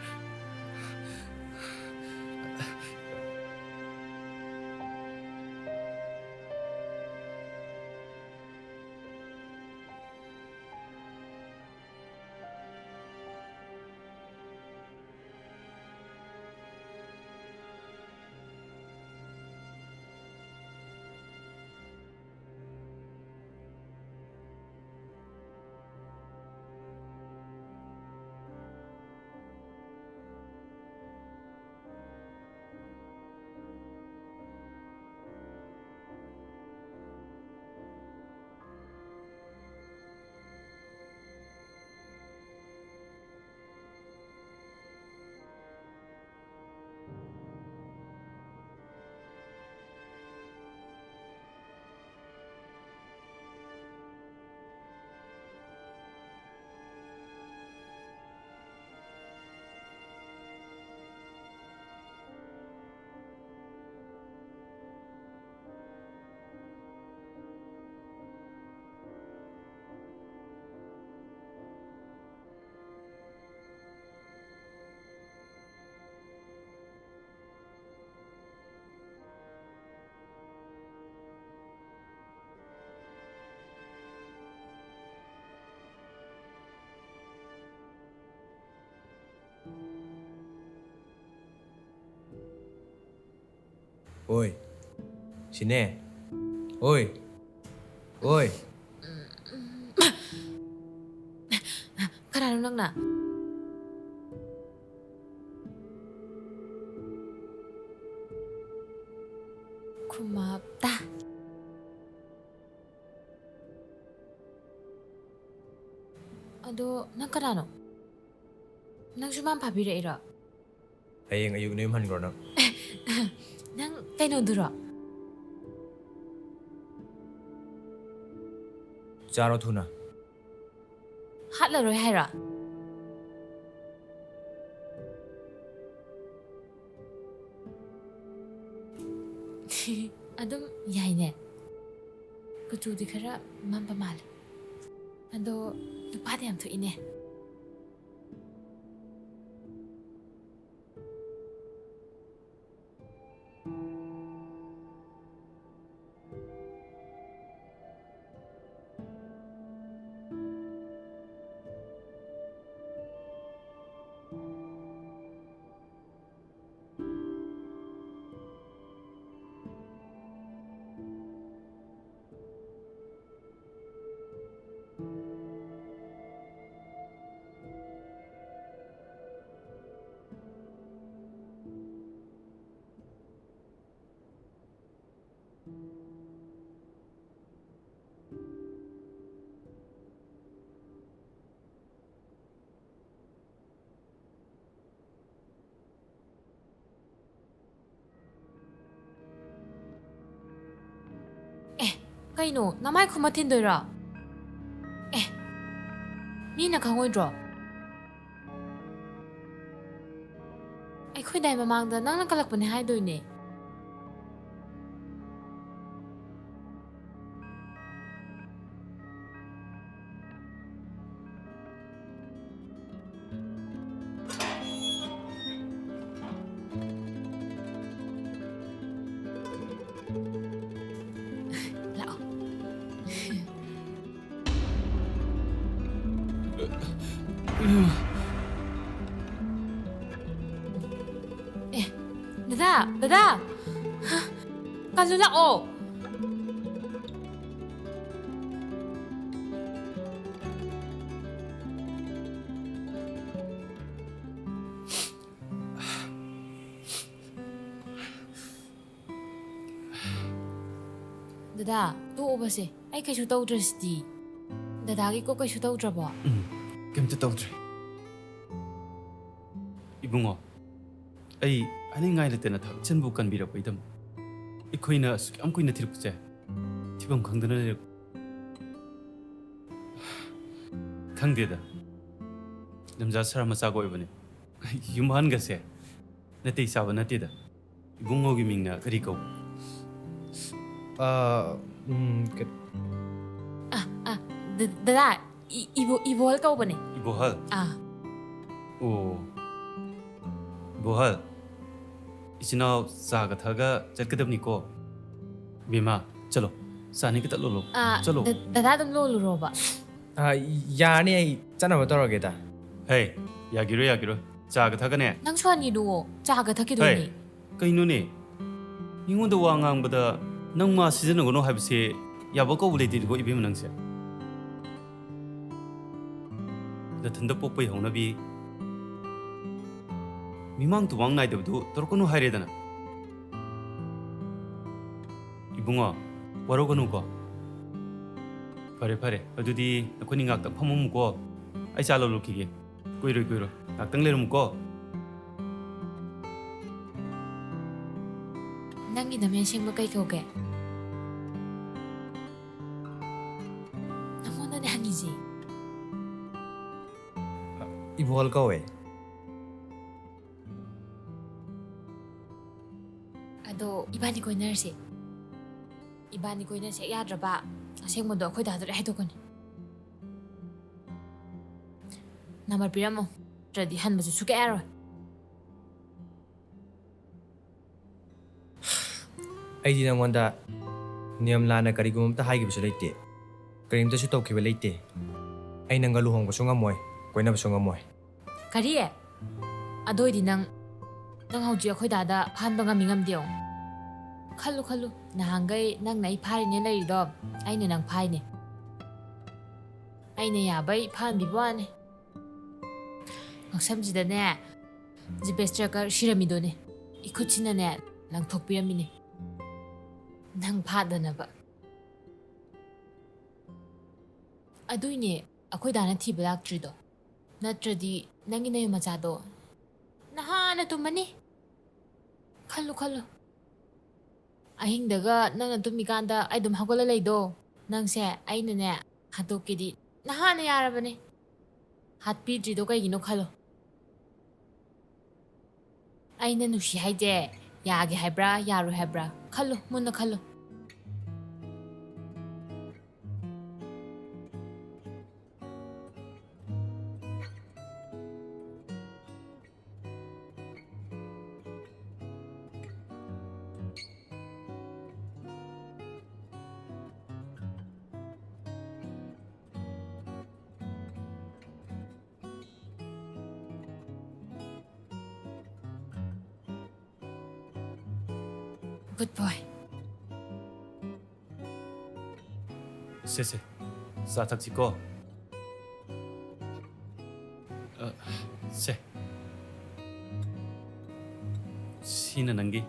ꯑꯣꯏ꯫ ꯁꯤꯅꯦ꯫ ꯑꯣꯏ꯫ ꯑꯣꯏ꯫ ꯀꯅꯥꯅꯣ ꯅꯪꯅ? ꯈꯨꯃꯥꯞꯇ꯫ ꯑꯗꯣ ꯅꯪ ꯀꯅꯥꯅꯣ? ꯅꯪꯁꯨ ꯃꯥꯅ ꯐꯥꯕꯤꯔꯛꯏꯔꯣ? ꯍꯌꯦꯡ ꯑꯌꯨꯛ ꯅꯌꯨꯝ ꯍꯟꯈ꯭ꯔꯣ ꯅꯪ꯫ ꯅꯪ ꯀꯩꯅꯣꯗꯨꯔꯣ? ꯆꯥꯔꯣ ꯊꯨꯅ꯫ ꯍꯥꯠꯂꯔꯣꯏ ꯍꯥꯏꯔꯣ? ꯑꯗꯨꯝ ꯌꯥꯏꯅꯦ꯫ ꯀꯨꯆꯨꯗꯤ ꯈꯔ ꯃꯝꯕ ꯃꯥꯜꯂꯦ꯫ ꯑꯗꯣ ꯅꯨꯄꯥꯗꯤ ꯌꯥꯝ ꯊꯣꯛꯏꯅꯦ꯫ ꯑꯦ, ꯀꯩꯅꯣ? ꯅꯃꯥꯏ ꯈꯨꯝꯃ ꯊꯤꯟꯗꯣꯏꯔꯣ? ꯑꯦ, ꯃꯤꯅ ꯈꯪꯉꯣꯏꯗ꯭ꯔꯣ? ꯑꯩꯈꯣꯏ ꯗꯥꯏ ꯃꯃꯥꯡꯗ ꯅꯪꯅ ꯀꯜꯂꯛꯄꯅꯦ ꯍꯥꯏꯗꯣꯏꯅꯦ꯫ ꯂꯥꯛꯑꯣ꯫ ꯑꯦ, ꯗꯗꯥ, ꯗꯗꯥ! ꯀꯜꯂꯨ ꯂꯥꯛꯑꯣ꯫ ꯗꯗꯥ, ꯇꯣꯛꯑꯣꯕꯁꯦ꯫ ꯑꯩ ꯀꯩꯁꯨ ꯇꯧꯗ꯭ꯔꯁꯤꯗꯤ꯫ ꯗꯗꯥꯒꯤ ꯀꯣꯛ ꯀꯩꯁꯨ ꯇꯧꯗ꯭ꯔꯕꯣ? ꯎꯝ, ꯀꯩꯝꯇ ꯇꯧꯗ꯭ꯔꯦ꯫ ꯏꯕꯨꯡꯉꯣ, ꯑꯩ ꯍꯥꯏꯅꯤꯡꯉꯥꯏ ꯂꯩꯇꯅ ꯊꯥꯛꯆꯟꯕꯨ ꯀꯟꯕꯤꯔꯛꯄꯩꯗꯃꯛ꯫ ꯑꯩꯈꯣꯏꯅ ꯑꯁꯨꯛ ꯌꯥꯝ ꯀꯨꯏꯅ ꯊꯤꯔꯛꯄꯁꯦ, ꯊꯤꯐꯝ ꯈꯪꯗꯅ ꯂꯩꯔꯛ-, ꯈꯪꯗꯦꯗ꯫ ꯂꯝꯖꯥ ꯁꯥꯔ ꯃꯆꯥꯒ ꯑꯣꯏꯕꯅꯦ꯫ ꯌꯨꯝ ꯑꯍꯟꯒꯁꯦ ꯅꯥꯇꯩ ꯆꯥꯕ ꯅꯠꯇꯦꯗ꯫ ꯏꯕꯨꯡꯉꯣꯒꯤ ꯃꯤꯡꯅ ꯀꯔꯤ ꯀꯧꯕ? ꯑꯥ, ꯎꯝ, ꯀ- ꯑ, ꯑ, ꯗ-, ꯗꯗꯥ, ꯏ-, ꯏꯕꯣ-, ꯏꯕꯣꯍꯜ ꯀꯧꯕꯅꯦ꯫ ꯏꯕꯣꯍꯜ? ꯑꯥ꯫ ꯑꯣ꯫ ꯏꯕꯣꯍꯜ, ꯏꯆꯤꯟ ꯏꯅꯥꯎ ꯆꯥꯒ ꯊꯛꯑꯒ ꯆꯠꯀꯗꯕꯅꯤꯀꯣ꯫ ꯕꯦꯝꯃ, ꯆꯠꯂꯣ꯫ ꯆꯥꯅꯤ ꯈꯤꯇ ꯂꯣꯜꯂꯣ꯫ ꯑꯥ, ꯆꯠꯂꯣ꯫ ꯗ-, ꯗꯗꯥ ꯑꯗꯨꯝ ꯂꯣꯜꯂꯨꯔꯣꯕ꯫ ꯑꯥ, ꯌꯥꯔꯅꯤ, ꯑꯩ ꯆꯠꯅꯕ ꯇꯧꯔꯒꯦꯗ꯫ ꯍꯦ, ꯌꯥꯒꯤꯔꯣꯏ, ꯌꯥꯒꯤꯔꯣꯏ꯫ ꯆꯥꯒ ꯊꯛꯀꯅꯦ꯫ ꯅꯪ ꯁꯣꯍꯟꯒꯤꯅꯨꯋꯣ, ꯆꯥꯒ ꯊꯛꯈꯤꯗꯣꯏꯅꯦ꯫ ꯍꯦ, ꯀꯩꯅꯣꯅꯦ? ꯃꯤꯉꯣꯟꯗ ꯋꯥ ꯉꯥꯡꯕꯗ ꯅꯪ ꯃꯥ ꯁꯤꯖꯤꯟꯅꯒꯅꯨ ꯍꯥꯏꯕꯁꯦ ꯌꯥꯕ ꯀꯧꯕ ꯂꯩꯇꯦꯀꯣ, ꯏꯕꯦꯝꯃ ꯅꯪꯁꯦ꯫ ꯅꯊꯟꯗ ꯄꯣꯛꯄꯩ ꯍꯧꯅꯕꯤ, ꯃꯤꯃꯥꯡ ꯇꯨꯃꯥꯡ ꯅꯥꯏꯗꯕꯗꯨ ꯇꯧꯔꯛꯀꯅꯨ ꯍꯥꯏꯔꯦꯗꯅ꯫ ꯏꯕꯨꯡꯉꯣ, ꯋꯥꯔꯧꯒꯅꯨꯀꯣ꯫ ꯐꯔꯦ, ꯐꯔꯦ, ꯑꯗꯨꯗꯤ ꯅꯈꯣꯏꯅꯤ ꯉꯥꯛꯇꯪ ꯐꯝꯃꯝꯃꯨꯀꯣ꯫ ꯑꯩ ꯆꯥ ꯂꯧꯔꯨꯈꯤꯒꯦ꯫ ꯀꯨꯏꯔꯣꯏ, ꯀꯨꯏꯔꯣꯏ꯫ ꯉꯥꯛꯇꯪ ꯂꯩꯔꯝꯃꯨꯀꯣ꯫ ꯅꯪꯒꯤ ꯅꯃꯦꯟ ꯁꯦꯡꯕ ꯀꯩ ꯀꯧꯒꯦ? ꯅꯪꯉꯣꯟꯗꯅꯦ ꯍꯪꯉꯤꯁꯦ꯫ ꯏꯕꯣꯍꯜ ꯀꯧꯋꯦ꯫ ꯑꯗꯣ ꯏꯕꯥꯅꯤ ꯀꯣꯏꯅꯔꯁꯦ꯫ ꯏꯕꯥꯅꯤ ꯀꯣꯏꯅꯁꯦ ꯌꯥꯗ꯭ꯔꯕ? ꯑꯁꯦꯡꯕꯗꯣ ꯑꯩꯈꯣꯏ ꯗꯥꯗ ꯂꯣꯏ ꯍꯥꯏꯗꯣꯛꯀꯅꯤ꯫ ꯅꯝꯕꯔ ꯄꯤꯔꯝꯃꯣ, ꯅꯠꯇ꯭ꯔꯗꯤ ꯍꯟꯕꯁꯨ ꯁꯨꯛꯌꯥ ꯌꯥꯔꯣꯏ꯫ ꯑꯩꯗꯤ ꯅꯪꯉꯣꯟꯗ ꯅꯤꯌꯝ ꯂꯥꯟꯅ ꯀꯔꯤꯒꯨꯝꯕ ꯑꯝꯇ ꯍꯥꯏꯈꯤꯕꯁꯨ ꯂꯩꯇꯦ, ꯀꯔꯤꯝꯇꯁꯨ ꯇꯧꯈꯤꯕ ꯂꯩꯇꯦ꯫ ꯑꯩ ꯅꯪꯒ ꯂꯨꯍꯣꯡꯕꯁꯨ ꯉꯝꯃꯣꯏ, ꯀꯣꯏꯅꯕꯁꯨ ꯉꯝꯃꯣꯏ꯫ ꯀꯔꯤ? ꯑꯗꯨ ꯑꯣꯏꯗꯤ ꯅꯪ, ꯅꯪ ꯍꯧꯖꯤꯛ ꯑꯩꯈꯣꯏ ꯗꯥꯗ ꯐꯥꯍꯟꯕ ꯉꯝꯃꯤ ꯉꯝꯗꯦ ꯌꯦꯡꯉꯣ꯫ ꯈꯜꯂꯨ, ꯈꯜꯂꯨ, ꯅꯍꯥꯟꯈꯩ ꯅꯪꯅ ꯑꯩ ꯐꯥꯔꯤꯅꯦ ꯂꯩꯔꯤꯗꯣ, ꯑꯩꯅ ꯅꯪ ꯐꯥꯏꯅꯦ꯫ ꯑꯩꯅ ꯌꯥꯕꯩ ꯐꯥꯍꯟꯕꯤꯕ ꯋꯥꯅꯦ꯫ ꯉꯛꯁꯝꯁꯤꯗꯅꯦ ꯖꯤꯄꯦꯁꯇ꯭ꯔꯀ ꯁꯤꯔꯝꯃꯤꯗꯨꯅꯦ, ꯏꯈꯨꯠꯁꯤꯅꯅꯦ ꯂꯪꯊꯣꯛꯄꯤꯔꯝꯃꯤꯅꯦ, ꯅꯪ ꯐꯥꯗꯅꯕ꯫ ꯑꯗꯨꯏꯅꯦ ꯑꯩꯈꯣꯏ ꯗꯥꯅ ꯊꯤꯕ ꯂꯥꯛꯇ꯭ꯔꯤꯗꯣ, ꯅꯠꯇ꯭ꯔꯗꯤ ꯅꯪꯒꯤ ꯅꯌꯨꯝ ꯃꯆꯥꯗꯣ ꯅꯍꯥꯟꯅ ꯇꯨꯝꯃꯅꯤ꯫ ꯈꯜꯂꯨ, ꯈꯜꯂꯨ, ꯑꯍꯤꯡꯗꯒ ꯅꯪꯅ ꯇꯨꯝꯃꯤꯀꯥꯟꯗ ꯑꯩ ꯑꯗꯨꯝ ꯍꯧꯒꯠꯂ ꯂꯩꯗꯣ, ꯅꯪꯁꯦ ꯑꯩꯅꯅꯦ ꯍꯥꯠꯇꯣꯛꯀꯦꯗꯤ ꯅꯍꯥꯟꯅ ꯌꯥꯔꯕꯅꯦ꯫ ꯍꯥꯠꯄꯤꯗ꯭ꯔꯤꯗꯣ ꯀꯩꯒꯤꯅꯣ ꯈꯜꯂꯣ꯫ ꯑꯩꯅ ꯅꯨꯡꯁꯤ ꯍꯥꯏꯁꯦ ꯌꯥꯒꯦ ꯍꯥꯏꯕ꯭ꯔꯥ, ꯌꯥꯔꯣꯏ ꯍꯥꯏꯕ꯭ꯔꯥ? ꯈꯜꯂꯣ, ꯃꯨꯟꯅ ꯈꯜꯂꯣ꯫ Good boy. ꯁꯦ, ꯁꯦ, ꯆꯥ ꯊꯛꯁꯤꯀꯣ꯫ ꯑ, ꯁꯦ꯫ ꯁꯤꯅ ꯅꯪꯒꯤ꯫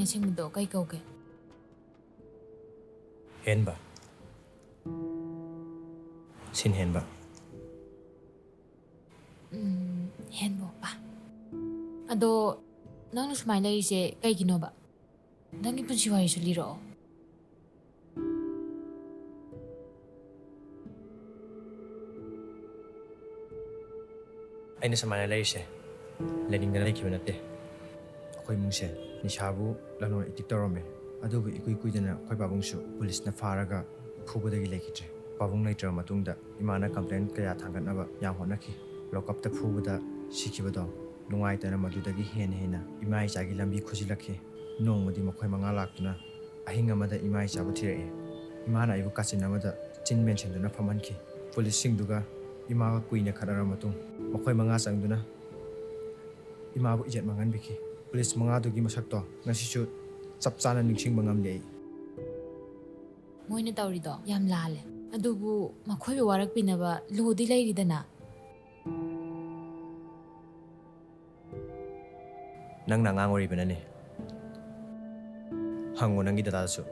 ꯑꯁꯦꯡꯕꯗꯣ ꯀꯩ ꯀꯧꯒꯦ? ꯍꯦꯟꯕ꯫ ꯁꯤꯟ ꯍꯦꯟꯕ꯫ ꯎꯝ, ꯍꯦꯟꯕꯣꯛꯄ꯫ ꯑꯗꯣ ꯅꯪꯅ ꯁꯨꯃꯥꯏꯅ ꯂꯩꯔꯤꯁꯦ ꯀꯩꯒꯤꯅꯣꯕ? ꯅꯪꯒꯤ ꯄꯨꯟꯁꯤ ꯋꯥꯔꯤꯁꯨ ꯂꯤꯔꯛꯑꯣ꯫ ꯑꯩꯅ ꯁꯨꯃꯥꯏꯅ ꯂꯩꯔꯤꯁꯦ ꯂꯩꯅꯤꯡꯗꯅ ꯂꯩꯈꯤꯕ ꯅꯠꯇꯦ꯫ ꯑꯩꯈꯣꯏ ꯏꯃꯨꯡꯁꯦ ꯅꯤꯁꯥꯕꯨ ꯂꯅꯣꯏ ꯑꯦꯗꯤꯛ ꯇꯧꯔꯝꯃꯦ꯫ ꯑꯗꯨꯕꯨ ꯏꯀꯨꯏ ꯀꯨꯏꯗꯅ ꯑꯩꯈꯣꯏ ꯄꯥꯕꯨꯡꯁꯨ ꯄꯨꯂꯤꯁꯅ ꯐꯥꯔꯒ ꯐꯨꯕꯗꯒꯤ ꯂꯩꯈꯤꯗ꯭ꯔꯦ꯫ ꯄꯥꯕꯨꯡ ꯂꯩꯇ꯭ꯔꯕ ꯃꯇꯨꯡꯗ ꯏꯃꯥꯅ ꯀꯝꯄ꯭ꯂꯦꯟ ꯀꯌꯥ ꯊꯥꯡꯒꯠꯅꯕ ꯌꯥꯝ ꯍꯣꯠꯅꯈꯤ꯫ ꯂꯣꯀꯞꯇ ꯐꯨꯕꯗ ꯁꯤꯈꯤꯕꯗꯣ ꯅꯨꯡꯉꯥꯏꯇꯅ ꯃꯗꯨꯗꯒꯤ ꯍꯦꯟꯅ ꯍꯦꯟꯅ ꯏꯃꯥ ꯏꯆꯥꯒꯤ ꯂꯝꯕꯤ ꯈꯨꯖꯤꯜꯂꯛꯈꯤ꯫ ꯅꯣꯡꯃꯗꯤ ꯃꯈꯣꯏ ꯃꯉꯥ ꯂꯥꯛꯇꯨꯅ ꯑꯍꯤꯡ ꯑꯃꯗ ꯏꯃꯥ ꯏꯆꯥꯕꯨ ꯊꯤꯔꯛꯏ꯫ ꯏꯃꯥꯅ ꯑꯩꯕꯨ ꯀꯥꯆꯤꯟ ꯑꯃꯗ ꯆꯤꯟ ꯃꯦꯟꯁꯤꯟꯗꯨꯅ ꯐꯝꯍꯟꯈꯤ꯫ ꯄꯨꯂꯤꯁꯁꯤꯡꯗꯨꯒ ꯏꯃꯥꯒ ꯀꯨꯏꯅ ꯈꯠꯅꯔꯕ ꯃꯇꯨꯡ ꯃꯈꯣꯏ ꯃꯉꯥ ꯆꯪꯗꯨꯅ ꯏꯃꯥꯕꯨ ꯏꯖꯠ ꯃꯥꯡꯍꯟꯕꯤꯈꯤ꯫ ꯄꯨꯂꯤꯁ ꯃꯉꯥꯗꯨꯒꯤ ꯃꯁꯛꯇꯣ ꯉꯁꯤꯁꯨ ꯆꯞ ꯆꯥꯅ ꯅꯤꯡꯁꯤꯡꯕ ꯉꯝꯂꯦ ꯑꯩ꯫ ꯃꯣꯏꯅ ꯇꯧꯔꯤꯗꯣ ꯌꯥꯝ ꯂꯥꯜꯂꯦ꯫ ꯑꯗꯨꯕꯨ ꯃꯈꯣꯏꯕꯨ ꯋꯥꯔꯛꯄꯤꯅꯕ ꯂꯣꯗꯤ ꯂꯩꯔꯤꯗꯅ꯫ ꯅꯪꯅ ꯑꯉꯥꯡ ꯑꯣꯏꯔꯤꯕꯅꯅꯦ꯫ ꯍꯪꯉꯣ ꯅꯪꯒꯤ ꯗꯗꯥꯗꯁꯨ꯫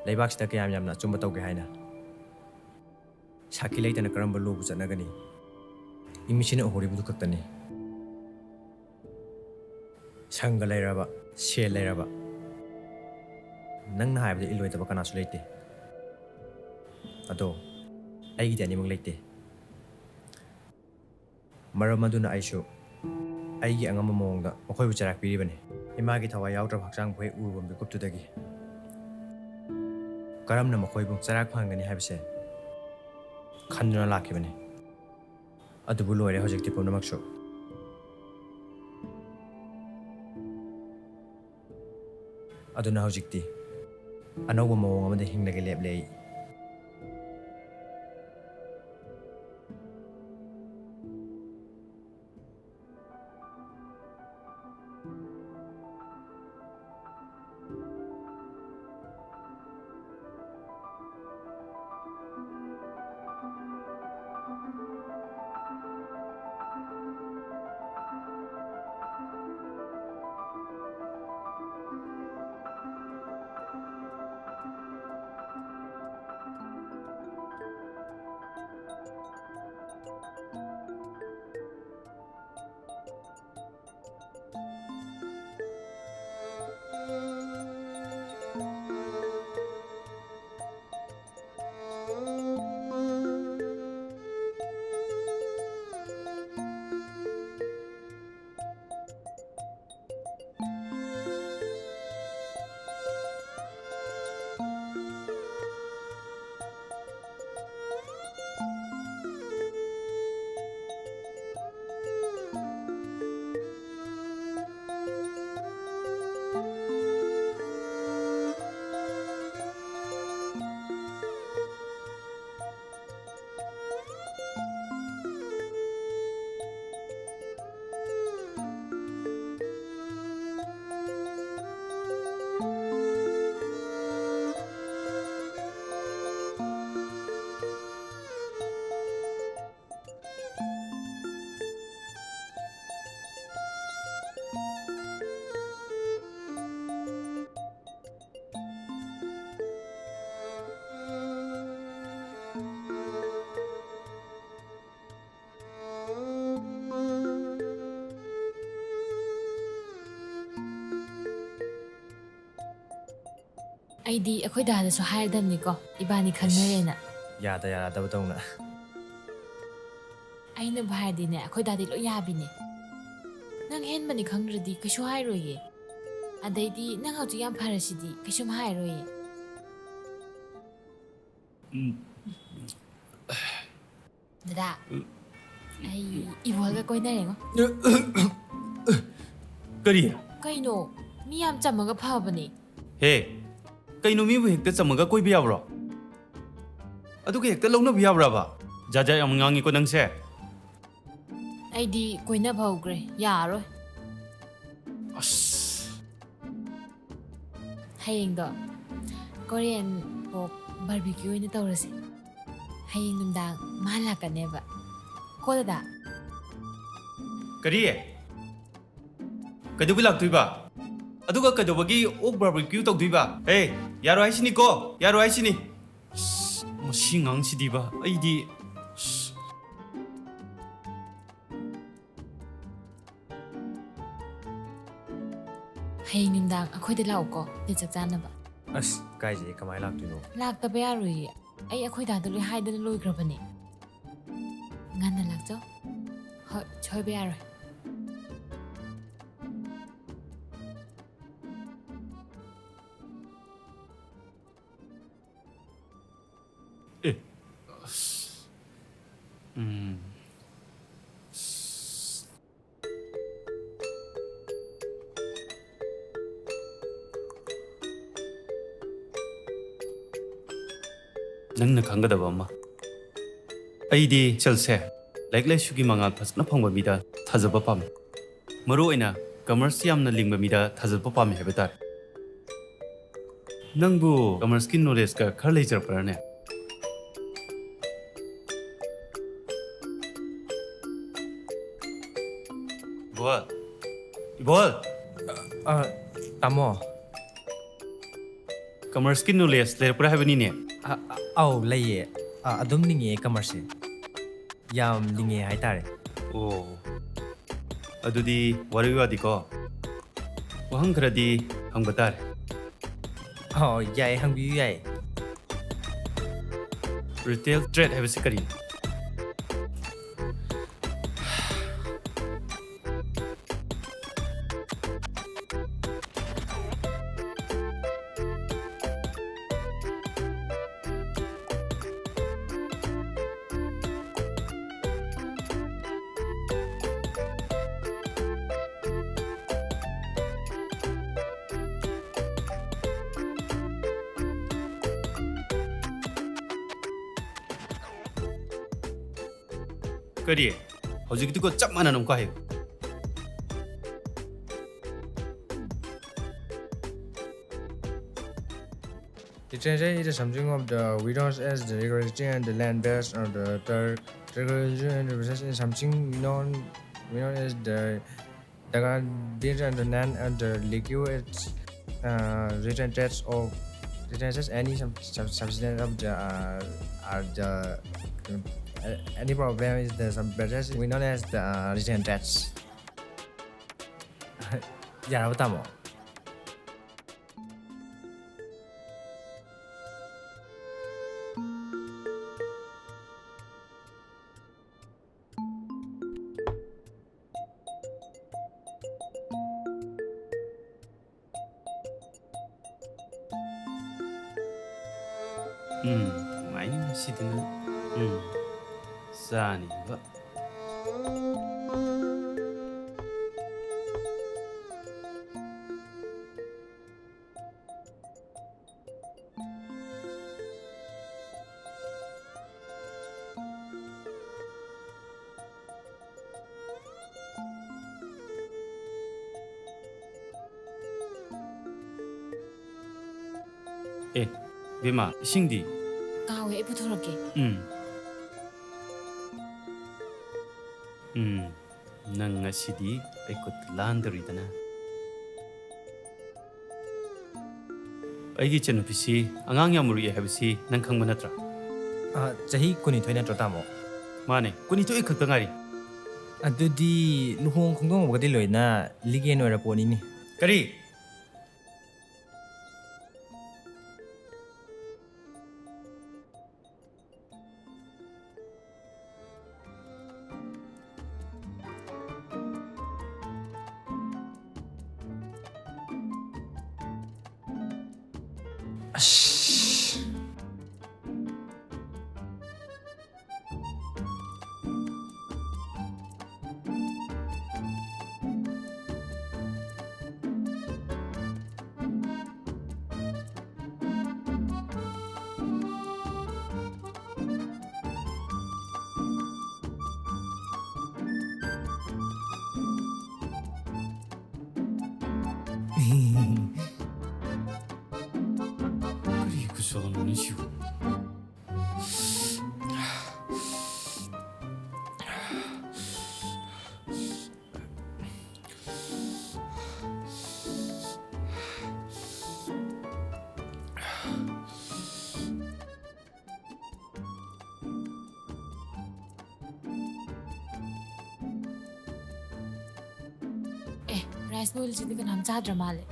ꯂꯩꯕꯥꯛꯁꯤꯗ ꯀꯌꯥꯝ ꯌꯥꯝꯅ ꯑꯆꯨꯝꯕ ꯇꯧꯒꯦ ꯍꯥꯏꯅ꯫ ꯁꯥꯈꯤ ꯂꯩꯇꯅ ꯀꯔꯝꯕ ꯂꯣꯕꯨ ꯆꯠꯅꯒꯅꯤ? ꯏꯃꯤꯠꯁꯤꯅ ꯎꯍꯧꯔꯤꯕꯗꯨ ꯈꯛꯇꯅꯤ꯫ ꯁꯪꯒ ꯂꯩꯔꯕ, ꯁꯦꯜ ꯂꯩꯔꯕ, ꯅꯪꯅ ꯍꯥꯏꯕꯗ ꯏꯜꯂꯣꯏꯗꯕ ꯀꯅꯥꯁꯨ ꯂꯩꯇꯦ꯫ ꯑꯗꯣ ꯑꯩꯒꯤꯗꯤ ꯑꯅꯤꯃꯛ ꯂꯩꯇꯦ꯫ ꯃꯔꯝ ꯑꯗꯨꯅ ꯑꯩꯁꯨ ꯑꯩꯒꯤ ꯑꯉꯝꯕ ꯃꯑꯣꯡꯗ ꯃꯈꯣꯏꯕꯨ ꯆꯩꯔꯥꯛ ꯄꯤꯔꯤꯕꯅꯤ꯫ ꯏꯃꯥꯒꯤ ꯊꯋꯥꯏ ꯌꯥꯎꯗ꯭ꯔꯕ ꯍꯛꯆꯥꯡ ꯃꯈꯣꯏ ꯎꯔꯨꯕ ꯃꯤꯀꯨꯞꯇꯨꯗꯒꯤ ꯀꯔꯝꯅ ꯃꯈꯣꯏꯕꯨ ꯆꯩꯔꯥꯛ ꯐꯪꯍꯟꯒꯅꯤ ꯍꯥꯏꯕꯁꯦ ꯈꯟꯗꯨꯅ ꯂꯥꯛꯈꯤꯕꯅꯤ꯫ ꯑꯗꯨꯕꯨ ꯂꯣꯏꯔꯦ ꯍꯧꯖꯤꯛꯇꯤ ꯄꯨꯝꯅꯃꯛꯁꯨ꯫ ꯑꯗꯨꯅ ꯍꯧꯖꯤꯛꯇꯤ ꯑꯅꯧꯕ ꯃꯑꯣꯡ ꯑꯃꯗ ꯍꯤꯡꯂꯒꯦ ꯂꯦꯞꯂꯦ ꯑꯩ꯫ ꯑꯩꯗꯤ ꯑꯩꯈꯣꯏ ꯗꯥꯗꯁꯨ ꯍꯥꯏꯔꯗꯕꯅꯤꯀꯣ, ꯏꯕꯥꯅꯤ ꯈꯪꯅꯔꯦꯅ꯫ ꯌꯥꯗ ꯌꯥꯗꯕꯗꯧꯅ꯫ ꯑꯩꯅꯕꯨ ꯍꯥꯏꯔꯗꯤꯅꯦ, ꯑꯩꯈꯣꯏ ꯗꯥꯗꯤ ꯂꯣꯏ ꯌꯥꯕꯤꯅꯦ꯫ ꯅꯪ ꯍꯦꯟꯕꯅꯤ ꯈꯪꯗ꯭ꯔꯗꯤ ꯀꯩꯁꯨ ꯍꯥꯏꯔꯣꯏꯌꯦ꯫ ꯑꯗꯩꯗꯤ ꯅꯪ ꯍꯧꯖꯤꯛ ꯌꯥꯝ ꯐꯔꯁꯤꯗꯤ ꯀꯩꯁꯨꯝ ꯍꯥꯏꯔꯣꯏꯌꯦ꯫ ꯎꯝ꯫ ꯗꯗꯥ, ꯑꯩ ꯏꯕꯣꯜꯒ ꯀꯣꯏꯅꯔꯦꯉꯣ꯫ ꯀꯔꯤ? ꯀꯩꯅꯣ? ꯃꯤ ꯌꯥꯝ ꯆꯝꯃꯒ ꯐꯕꯅꯦ꯫ ꯍꯦ, ꯀꯩꯅꯣ, ꯃꯤꯕꯨ ꯍꯦꯛꯇ ꯆꯝꯃꯒ ꯀꯣꯏꯕ ꯌꯥꯕ꯭ꯔꯣ? ꯑꯗꯨꯒ ꯍꯦꯛꯇ ꯂꯧꯅꯕ ꯌꯥꯕ꯭ꯔꯕ? ꯖꯥꯠ ꯖꯥꯠ ꯌꯥꯝ ꯉꯥꯡꯉꯤꯀꯣ ꯅꯪꯁꯦ꯫ ꯑꯩꯗꯤ ꯀꯣꯏꯅꯕ ꯍꯧꯈ꯭ꯔꯦ, ꯌꯥꯔꯣꯏ꯫ ꯑꯁ꯫ ꯍꯌꯦꯡꯗꯣ Korean pork barbecue ꯑꯣꯏꯅ ꯇꯧꯔꯁꯦ꯫ ꯍꯌꯦꯡ ꯅꯨꯡꯗꯥꯡ ꯃꯥ ꯂꯥꯛꯀꯅꯦꯕ꯫ ꯀꯣ ꯗꯗꯥ? ꯀꯔꯤ? ꯀꯩꯗꯧꯕꯩ ꯂꯥꯛꯇꯣꯏꯕ? ꯑꯗꯨꯒ ꯀꯩꯗꯧꯕꯒꯤ ꯑꯣꯛ barbecue ꯇꯧꯗꯣꯏꯕ? ꯑꯦ, ꯌꯥꯔꯣꯏ ꯍꯥꯏꯁꯤꯅꯤꯀꯣ, ꯌꯥꯔꯣꯏ ꯍꯥꯏꯁꯤꯅꯤ꯫ ꯑꯁ, ꯃꯁꯤ ꯉꯥꯡꯁꯤꯗꯤꯕ, ꯑꯩꯗꯤ, ꯑꯁ꯫ ꯍꯌꯦꯡ ꯅꯨꯡꯗꯥꯡ ꯑꯩꯈꯣꯏꯗ ꯂꯥꯛꯎꯀꯣ, date ꯆꯞ ꯆꯥꯅꯕ꯫ ꯑꯁ, ꯀꯥꯏꯖꯩ, ꯀꯃꯥꯏꯅ ꯂꯥꯛꯇꯣꯏꯅꯣ? ꯂꯥꯛꯇꯕ ꯌꯥꯔꯣꯏꯌꯦ, ꯑꯩ ꯑꯩꯈꯣꯏ ꯗꯥꯗ ꯂꯣꯏ ꯍꯥꯏꯗꯅ ꯂꯣꯏꯈ꯭ꯔꯕꯅꯦ꯫ ꯉꯟꯅ ꯂꯥꯛꯆꯧ꯫ ꯍꯣꯏ, ꯁꯣꯏꯕ ꯌꯥꯔꯣꯏ꯫ ꯑꯦ꯫ ꯑꯁ꯫ ꯎꯝ꯫ ꯑꯁ꯫ ꯅꯪꯅ ꯈꯪꯒꯗꯕ ꯑꯃ, ꯑꯩꯗꯤ ꯏꯆꯜꯁꯦ ꯂꯥꯏꯔꯤꯛ ꯂꯥꯏꯁꯨꯒꯤ ꯃꯉꯥꯜ ꯐꯖꯅ ꯐꯪꯕ ꯃꯤꯗ ꯊꯥꯖꯕ ꯄꯥꯝꯃꯤ꯫ ꯃꯔꯨ ꯑꯣꯏꯅ commerce ꯌꯥꯝꯅ ꯂꯤꯡꯕ ꯃꯤꯗ ꯊꯥꯖꯕ ꯄꯥꯝꯃꯤ ꯍꯥꯏꯕ ꯇꯥꯔꯦ꯫ ꯅꯪꯕꯨ commerceꯀꯤ knowledgeꯀ ꯈꯔ ꯂꯩꯖꯔꯛꯄ꯭ꯔꯥꯅꯦ? ꯏꯕꯣꯜ! ꯏꯕꯣꯜ! ꯑ, ꯇꯥꯃꯣ꯫ Commerceꯀꯤ knowledge ꯂꯩꯔꯛꯄ꯭ꯔꯥ ꯍꯥꯏꯕꯅꯤꯅꯦ? ꯑ, ꯑ, ꯑꯧ, ꯂꯩꯌꯦ꯫ ꯑ, ꯑꯗꯨꯝ ꯂꯤꯡꯉꯦ commerceꯁꯦ꯫ ꯌꯥꯝ ꯂꯤꯡꯉꯦ ꯍꯥꯏꯇꯥꯔꯦ꯫ ꯑꯣ, ꯑꯗꯨꯗꯤ ꯋꯥꯔꯤ ꯋꯥꯗꯤꯀꯣ, ꯋꯥꯍꯪ ꯈꯔꯗꯤ ꯍꯪꯕ ꯇꯥꯔꯦ꯫ ꯑꯣ, ꯌꯥꯏ, ꯍꯪꯕꯤꯌꯨ ꯌꯥꯏ꯫ Retail trade ꯍꯥꯏꯕꯁꯤ ꯀꯔꯤꯅꯣ? ꯀꯔꯤ? ꯍꯧꯖꯤꯛꯀꯤꯗꯨꯒ ꯆꯞ ꯃꯥꯟꯅꯅ ꯑꯃꯨꯛꯀ ꯍꯥꯏꯌꯨ꯫ Literature is something of the widows as the recreation and the land base or the third recreation and the possession is something known, known as the Daga did and the land and the liquid uh, written text of written text any sub, sub, substance of the uh, are the uh, any problem is the some process we known as the uh, written text. ꯌꯥꯔꯕ, ꯇꯥꯃꯣ? ꯎꯝ, ꯅꯨꯡꯉꯥꯏꯅꯤ ꯉꯁꯤꯗꯤ ꯅꯪ꯫ ꯎꯝ, ꯆꯥꯅꯤꯕ꯫ ꯑꯦ, ꯕꯦꯝꯃ, ꯏꯁꯤꯡꯗꯤ? ꯀꯥꯎꯋꯦ, ꯑꯩ ꯄꯨꯊꯣꯔꯛꯀꯦ꯫ ꯎꯝ꯫ ꯎꯝ, ꯅꯪ ꯉꯁꯤꯗꯤ ꯑꯩ ꯈꯨꯠ ꯂꯥꯟꯗꯧꯔꯤꯗꯅ꯫ ꯑꯩꯒꯤ ꯏꯆꯟꯅꯨꯄꯤꯁꯤ ꯑꯉꯥꯡ ꯌꯥꯝ ꯎꯔꯛꯑꯦ ꯍꯥꯏꯕꯁꯤ ꯅꯪ ꯈꯪꯕ ꯅꯠꯇ꯭ꯔꯥ? ꯑ, ꯆꯍꯤ ꯀꯨꯟꯅꯤꯊꯣꯏ ꯅꯠꯇ꯭ꯔꯣ, ꯇꯥꯃꯣ? ꯃꯥꯅꯦ, ꯀꯨꯟꯅꯤꯊꯣꯏ ꯈꯛꯇ ꯉꯥꯏꯔꯤ꯫ ꯑꯗꯨꯗꯤ ꯂꯨꯍꯣꯡ ꯈꯣꯡꯗꯣꯡꯕꯒꯗꯤ ꯂꯣꯏꯅ ꯂꯤꯒꯦꯟ ꯑꯣꯏꯔ ꯄꯣꯠꯅꯤꯅꯦ꯫ ꯀꯔꯤ? ꯑꯁ꯫ ꯀꯔꯤ ꯈꯨꯁꯥꯅꯣꯅꯦ ꯁꯤꯕꯨ? ꯑꯦ, rice noodle ꯁꯤꯗꯤ ꯀꯅꯥꯝ ꯆꯥꯗ꯭ꯔ ꯃꯥꯜꯂꯦ꯫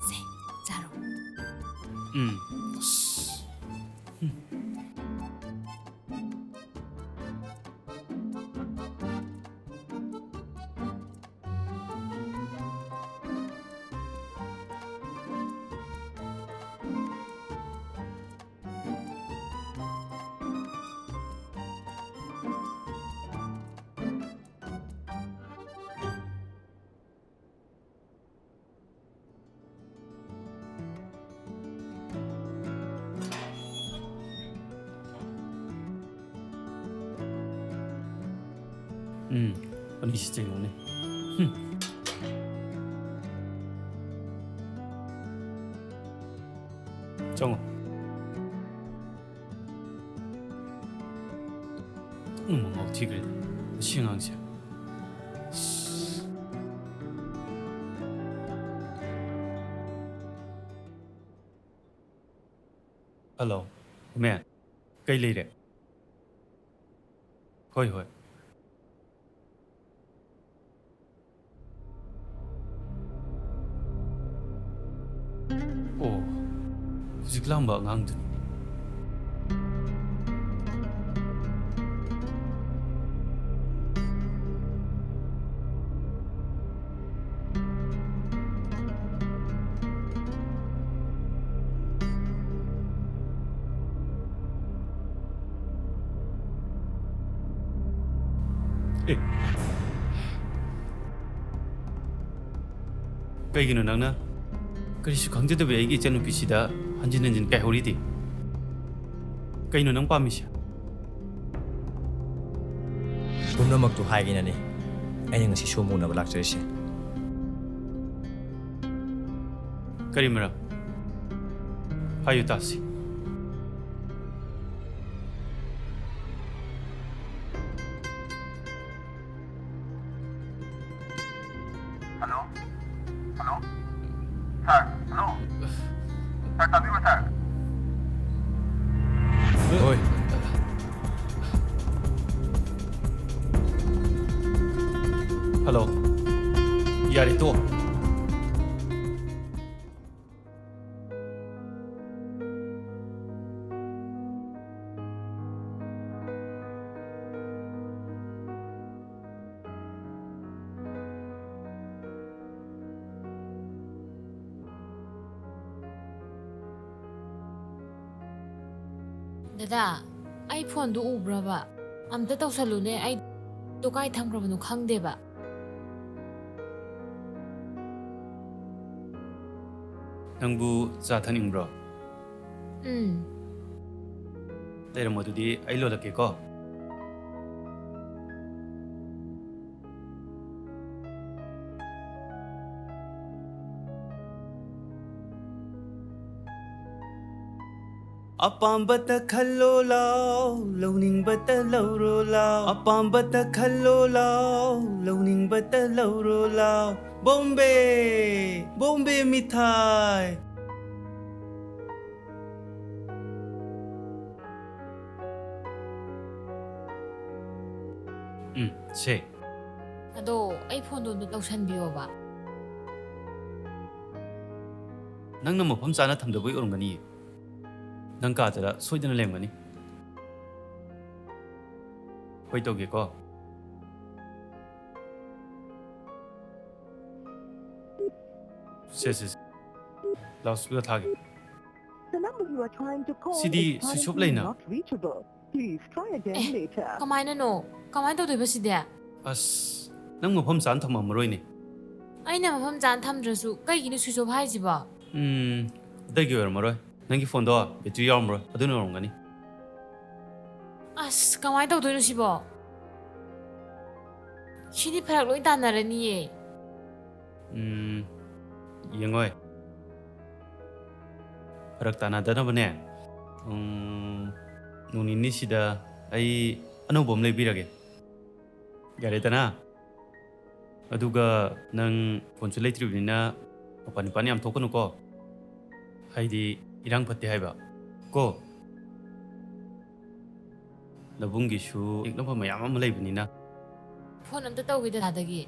ꯁꯦ, ꯆꯥꯔꯣ꯫ ꯎꯝ꯫ ꯑꯁ꯫ ꯎꯝ꯫ ꯎꯝ, ꯑꯅꯤꯁꯤ ꯆꯦꯡꯉꯨꯅꯦ꯫ ꯍꯨꯝ꯫ ꯆꯪꯉꯣ꯫ ꯎꯝ, ꯉꯥꯎꯊꯤꯈ꯭ꯔꯦꯗ, ꯑꯁꯤ ꯑꯉꯥꯡꯁꯦ꯫ ꯍꯜꯂꯣ, ꯃꯦ꯫ ꯀꯩ ꯂꯩꯔꯦ? ꯍꯣꯏ, ꯍꯣꯏ꯫ ꯑꯣ, ꯍꯧꯖꯤꯛ ꯂꯥꯛꯑꯝꯕ ꯑꯉꯥꯡꯗꯨꯅꯤꯅꯦ꯫ ꯑꯦ꯫ ꯀꯩꯒꯤꯅꯣ ꯅꯪꯅ ꯀꯔꯤꯁꯨ ꯈꯪꯖꯗꯕꯤ ꯑꯩꯒꯤ ꯏꯆꯟꯅꯨꯄꯤꯁꯤꯗ ꯍꯟꯖꯤꯟ ꯍꯟꯖꯤꯟ ꯀꯥꯏꯍꯧꯔꯤꯗꯤ? ꯀꯩꯅꯣ ꯅꯪ ꯄꯥꯝꯃꯤꯁꯦ? ꯄꯨꯝꯅꯃꯛꯇꯨ ꯍꯥꯏꯒꯦꯅꯅꯤ ꯑꯩꯅ ꯉꯁꯤ ꯁꯣꯝ ꯎꯅꯕ ꯂꯥꯛꯆꯔꯤꯁꯦ꯫ ꯀꯔꯤ ꯃꯔꯝ? ꯍꯥꯏꯌꯨ ꯇꯥꯁꯤ꯫ ꯍꯜꯂꯣ? ꯍꯜꯂꯣ? ꯁꯥꯔ, ꯍꯜꯂꯣ? ꯁꯥꯔ, ꯇꯥꯕꯤꯕ꯭ꯔꯣ, ꯁꯥꯔ? ꯍꯣꯏ꯫ ꯍꯜꯂꯣ? ꯌꯥꯔꯦ, ꯇꯣꯛꯑꯣ꯫ ꯗꯗꯥ, ꯑꯩ ꯐꯣꯟꯗꯨ ꯎꯕ꯭ꯔꯕ? ꯑꯝꯇ ꯇꯧꯁꯜꯂꯨꯅꯦ, ꯑꯩ ꯗꯣ ꯀꯥꯏ ꯊꯝꯈ꯭ꯔꯕꯅꯣ ꯈꯪꯗꯦꯕ꯫ ꯅꯪꯕꯨ ꯆꯥ ꯊꯛꯅꯤꯡꯕ꯭ꯔꯣ? ꯎꯝ꯫ ꯂꯩꯔꯝꯃꯣ, ꯑꯗꯨꯗꯤ ꯑꯩ ꯂꯣꯜꯂꯛꯀꯦꯀꯣ꯫ ꯑꯄꯥꯝꯕꯇ ꯈꯜꯂꯣ ꯂꯥꯎ, ꯂꯧꯅꯤꯡꯕꯇ ꯂꯧꯔꯣ ꯂꯥꯎ꯫ ꯑꯄꯥꯝꯕꯇ ꯈꯜꯂꯣ ꯂꯥꯎ, ꯂꯧꯅꯤꯡꯕꯇ ꯂꯧꯔꯣ ꯂꯥꯎ꯫ ꯕꯣꯝꯕꯦ, ꯕꯣꯝꯕꯦ ꯃꯤꯊꯥꯏ꯫ ꯎꯝ, ꯁꯦ꯫ ꯑꯗꯣ ꯑꯩ ꯐꯣꯟꯗꯣ ꯑꯝꯇ ꯇꯧꯁꯟꯕꯤꯌꯣꯕ꯫ ꯅꯪꯅ ꯃꯐꯝ ꯆꯥꯅ ꯊꯝꯗꯕꯩ ꯑꯣꯏꯔꯝꯒꯅꯤꯌꯦ꯫ ꯅꯪ ꯀꯥꯗꯔ ꯁꯣꯏꯗꯅ ꯂꯩꯔꯝꯒꯅꯤ꯫ ꯍꯣꯏ, ꯇꯧꯒꯦꯀꯣ꯫ ꯁꯦ, ꯁꯦ, ꯁꯦ꯫ ꯂꯥꯎꯠ ꯁ꯭ꯄꯤꯀꯔ ꯊꯥꯒꯦ꯫ The number you are trying to call ꯁꯤꯗꯤ is ꯁ꯭ꯋꯤꯆ ꯑꯣꯐ currently ꯂꯩꯅ꯫ Not reachable. Please try again later. ꯀꯃꯥꯏꯅꯅꯣ? ꯀꯃꯥꯏꯅ ꯇꯧꯗꯣꯏꯕ ꯁꯤꯗꯤ? ꯑꯁ, ꯅꯪ ꯃꯐꯝ ꯆꯥꯅ ꯊꯝꯃꯝꯃꯔꯣꯏꯅꯦ꯫ ꯑꯩꯅ ꯃꯐꯝ ꯆꯥꯅ ꯊꯝꯗ꯭ꯔꯁꯨ ꯀꯩꯒꯤꯅꯣ switch off ꯍꯥꯏꯁꯤꯕꯣ? ꯎꯝ, ꯑꯇꯩꯒꯤ ꯑꯣꯏꯔꯝꯃꯔꯣꯏ꯫ ꯅꯪꯒꯤ ꯐꯣꯟꯗꯣ battery ꯌꯥꯎꯔꯝꯃꯔꯣꯏ, ꯑꯗꯨꯅ ꯑꯣꯏꯔꯝꯒꯅꯤ꯫ ꯑꯁ, ꯀꯃꯥꯏꯅ ꯇꯧꯗꯣꯏꯅꯣ ꯁꯤꯕꯣ? ꯁꯤꯗꯤ ꯐꯔꯛ ꯂꯣꯏ ꯇꯥꯅꯔꯅꯤꯌꯦ꯫ ꯎꯝ, ꯌꯦꯡꯉꯣꯏ꯫ ꯐꯔꯛ ꯇꯥꯅꯗꯅꯕꯅꯦ, ꯎꯝ, ꯅꯣꯡ ꯅꯤꯅꯤꯁꯤꯗ ꯑꯩ ꯑꯅꯧꯕ ꯑꯃ ꯂꯩꯕꯤꯔꯒꯦ꯫ ꯌꯥꯔꯦꯗꯅ? ꯑꯗꯨꯒ ꯅꯪ ꯐꯣꯟꯁꯨ ꯂꯩꯇ꯭ꯔꯤꯕꯅꯤꯅ ꯃꯄꯥꯟ ꯏꯄꯥꯟ ꯌꯥꯝ ꯊꯣꯛꯀꯅꯨꯀꯣ꯫ ꯍꯥꯏꯗꯤ ꯏꯔꯥꯡ ꯐꯠꯇꯦ ꯍꯥꯏꯕ꯫ ꯀꯣ? ꯅꯕꯨꯡꯒꯤꯁꯨ ꯌꯦꯛꯅꯕ ꯃꯌꯥꯝ ꯑꯃ ꯂꯩꯕꯅꯤꯅ꯫ ꯐꯣꯟ ꯑꯝꯇ ꯇꯧꯒꯦ ꯗꯗꯥꯗꯒꯤ꯫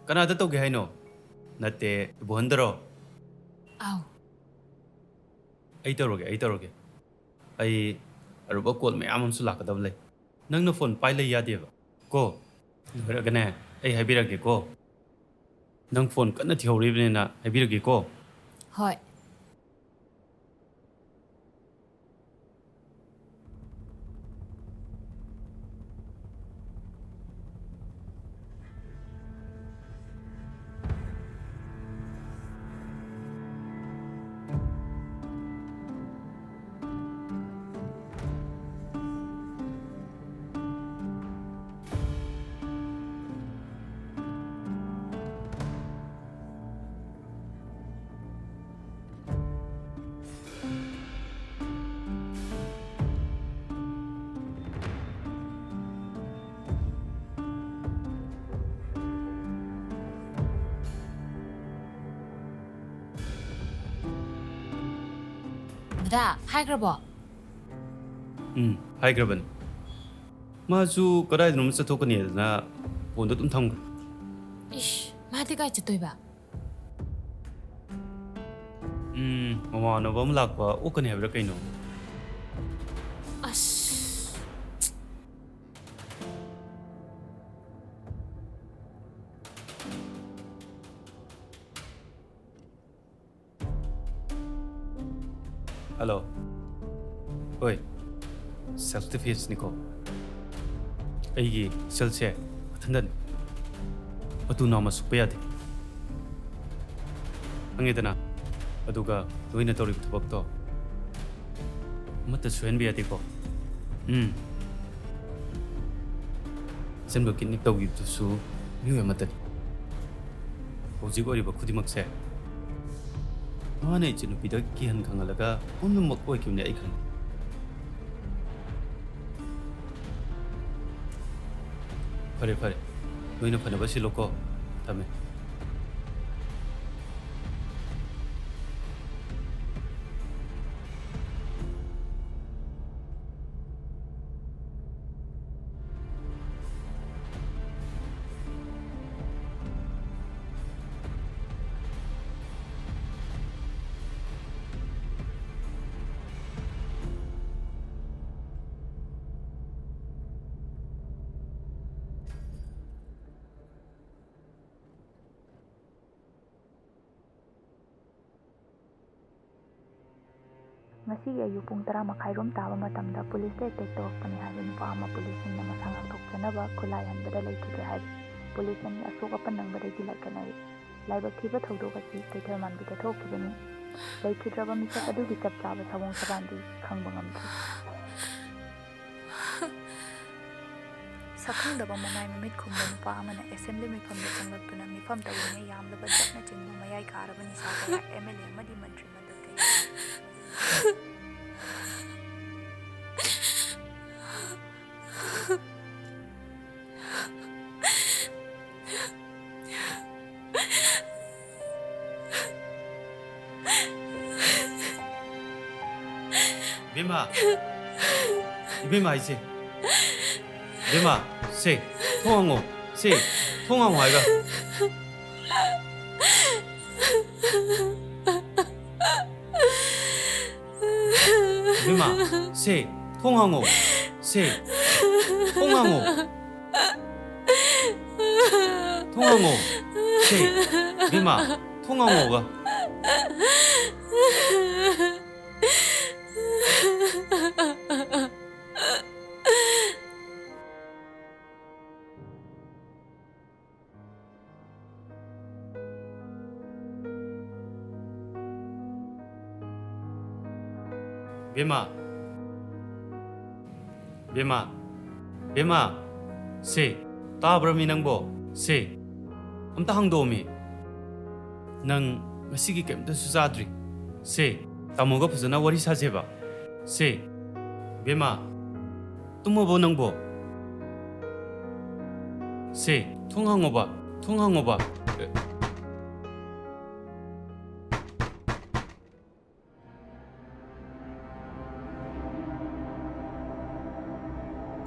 ꯀꯅꯥꯗ ꯇꯧꯒꯦ ꯍꯥꯏꯅꯣ? ꯅꯠꯇꯦ, ꯏꯕꯣꯍꯟꯗꯔꯣ? ꯑꯥꯎ꯫ ꯑꯩ ꯇꯧꯔꯒꯦ, ꯑꯩ ꯇꯧꯔꯒꯦ꯫ ꯑꯩ ꯑꯔꯨꯕ call ꯃꯌꯥꯝ ꯑꯃꯁꯨ ꯂꯥꯛꯀꯗꯕ ꯂꯩ꯫ ꯅꯪꯅ ꯐꯣꯟ ꯄꯥꯏ ꯂꯩ ꯌꯥꯗꯦꯕ꯫ ꯀꯣ? ꯂꯣꯏꯔꯒꯅꯦ, ꯑꯩ ꯍꯥꯏꯕꯤꯔꯛꯀꯦꯀꯣ꯫ ꯅꯪ ꯐꯣꯟ ꯀꯟꯅ ꯊꯤꯍꯧꯔꯤꯕꯅꯤꯅ ꯍꯥꯏꯕꯤꯔꯛꯀꯦꯀꯣ꯫ ꯍꯣꯏ꯫ ꯗꯗꯥ, ꯍꯥꯏꯈ꯭ꯔꯕꯣ? ꯎꯝ, ꯍꯥꯏꯈ꯭ꯔꯕꯅꯤ꯫ ꯃꯥꯁꯨ ꯀꯗꯥꯏꯗꯅꯣꯝ ꯆꯠꯊꯣꯛꯀꯅꯤꯗꯅ ꯐꯣꯟꯗꯣ ꯑꯗꯨꯝ ꯊꯝꯈ꯭ꯔꯦ꯫ ꯏꯁ, ꯃꯥꯗꯤ ꯀꯥꯏ ꯆꯠꯇꯣꯏꯕ? ꯎꯝ, ꯃꯃꯥꯟꯅꯕ ꯑꯃ ꯂꯥꯛꯄ ꯑꯣꯛꯀꯅꯤ ꯍꯥꯏꯕ꯭ꯔꯥ ꯀꯩꯅꯣ? ꯑꯁ꯫ ꯍꯜꯂꯣ꯫ ꯍꯣꯏ꯫ ꯁꯦꯜꯐ ꯗꯤꯐꯦꯟꯁꯅꯤꯀꯣ꯫ ꯑꯩꯒꯤ ꯁꯦꯜꯁꯦ ꯃꯊꯟꯗꯅꯤ꯫ ꯃꯇꯨ ꯅꯥꯝꯃ ꯁꯨꯛꯄ ꯌꯥꯗꯦ꯫ ꯈꯪꯉꯦꯗꯅ? ꯑꯗꯨꯒ ꯅꯣꯏꯅ ꯇꯧꯔꯤꯕ ꯊꯕꯛꯇꯣ ꯑꯃꯠꯇ ꯁꯣꯏꯍꯟꯕ ꯌꯥꯗꯦꯀꯣ꯫ ꯎꯝ꯫ ꯑꯆꯟꯕ ꯀꯤꯗꯅꯦꯞ ꯇꯧꯈꯤꯕꯗꯨꯁꯨ ꯃꯤꯑꯣꯏ ꯑꯃꯠꯇꯅꯤ꯫ ꯍꯧꯖꯤꯛ ꯑꯣꯏꯔꯤꯕ ꯈꯨꯗꯤꯡꯃꯛꯁꯦ ꯃꯥꯅ ꯏꯆꯟꯅꯨꯄꯤꯗ ꯀꯤꯍꯟ ꯈꯪꯍꯜꯂꯒ ꯄꯨꯝꯅꯃꯛ ꯑꯣꯏꯈꯤꯕꯅꯦ, ꯑꯩ ꯈꯪꯉꯤ꯫ ꯐꯔꯦ, ꯐꯔꯦ꯫ ꯅꯣꯏꯅ ꯐꯅꯕ ꯁꯤꯜꯂꯣꯀꯣ꯫ ꯊꯝꯃꯦ꯫ ꯉꯁꯤꯒꯤ ꯑꯌꯨꯛ ꯄꯨꯡ ꯇꯔꯥ ꯃꯈꯥꯏ ꯔꯣꯝ ꯇꯥꯕ ꯃꯇꯝꯗ ꯄꯨꯂꯤꯁꯇ ꯑꯦꯇꯦꯛ ꯇꯧꯔꯛꯄꯅꯤ ꯍꯥꯏꯕ ꯅꯨꯄꯥ ꯑꯃ ꯄꯨꯂꯤꯁꯁꯤꯡꯅ ꯃꯁꯥ ꯉꯥꯛꯊꯣꯛꯆꯅꯕ ꯈꯨꯠꯂꯥꯏ ꯍꯟꯕꯗ ꯂꯩꯈꯤꯗ꯭ꯔꯦ ꯍꯥꯏꯔꯤ꯫ ꯄꯨꯂꯤꯁ ꯑꯅꯤ ꯑꯁꯣꯛ ꯑꯄꯟ ꯅꯪꯕꯗꯒꯤ ꯂꯥꯏꯀꯠꯅꯔꯤ꯫ ꯂꯥꯏꯕꯛ ꯊꯤꯕ ꯊꯧꯗꯣꯛ ꯑꯁꯤ ꯀꯩꯊꯦꯜ ꯃꯥꯟꯕꯤꯗ ꯊꯣꯛꯈꯤꯕꯅꯤ꯫ ꯂꯩꯈꯤꯗ꯭ꯔꯕ ꯃꯤꯁꯛ ꯑꯗꯨꯒꯤ ꯆꯞ ꯆꯥꯕ ꯁꯑꯣꯡ ꯁꯗꯥꯟꯗꯤ ꯈꯪꯕ ꯉꯝꯗ꯭ꯔꯤ꯫ ꯁꯛꯈꯪꯗꯕ ꯃꯃꯥꯏ ꯃꯃꯤꯠ ꯈꯨꯝꯕ ꯅꯨꯄꯥ ꯑꯃꯅ ꯑꯦꯁꯦꯝꯕ꯭ꯂꯤ ꯃꯤꯐꯝꯗ ꯆꯪꯂꯛꯇꯨꯅ ꯃꯤꯐꯝ ꯇꯧꯔꯤꯉꯩ ꯌꯥꯝꯂꯕ ꯗ꯭ꯔꯒꯅꯆꯤꯡꯕ ꯃꯌꯥꯏ ꯀꯥꯔꯕ ꯅꯤꯁꯥ ꯀꯌꯥ ꯑꯦꯝ ꯑꯦꯜ ꯑꯦ ꯑꯃꯗꯤ ꯃꯟꯇ꯭ꯔꯤ ꯃꯟꯗꯜ ꯀꯌꯥ ꯏꯕꯦꯝꯃ! ꯏꯕꯦꯝꯃ ꯍꯥꯏꯁꯦ! ꯏꯕꯦꯝꯃ! ꯁꯦ! ꯊꯣꯡ ꯍꯥꯡꯉꯣ! ꯁꯦ! ꯊꯣꯡ ꯍꯥꯡꯉꯣ ꯍꯥꯏꯕ! ꯏꯕꯦꯝꯃ! ꯁꯦ! ꯊꯣꯡ ꯍꯥꯡꯉꯣ! ꯁꯦ! ꯊꯣꯡ ꯍꯥꯡꯉꯣ! ꯊꯣꯡ ꯍꯥꯡꯉꯣ! ꯁꯦ! ꯏꯕꯦꯝꯃ! ꯊꯣꯡ ꯍꯥꯡꯉꯣꯕ! ꯕꯦꯝꯃ꯫ ꯕꯦꯝꯃ꯫ ꯕꯦꯝꯃ꯫ ꯁꯦ, ꯇꯥꯕ꯭ꯔꯃꯤ ꯅꯪꯕꯣ? ꯁꯦ, ꯑꯝꯇ ꯍꯥꯡꯗꯣꯛꯑꯣꯃꯤ꯫ ꯅꯪ ꯉꯁꯤꯒꯤ ꯀꯩꯝꯇꯁꯨ ꯆꯥꯗ꯭ꯔꯤ꯫ ꯁꯦ, ꯇꯥꯃꯣꯒ ꯐꯖꯅ ꯋꯥꯔꯤ ꯁꯥꯁꯦꯕ꯫ ꯁꯦ, ꯕꯦꯝꯃ, ꯇꯨꯝꯃꯕꯣ ꯅꯪꯕꯣ? ꯁꯦ, ꯊꯣꯡ ꯍꯥꯡꯉꯣꯕ, ꯊꯣꯡ ꯍꯥꯡꯉꯣꯕ꯫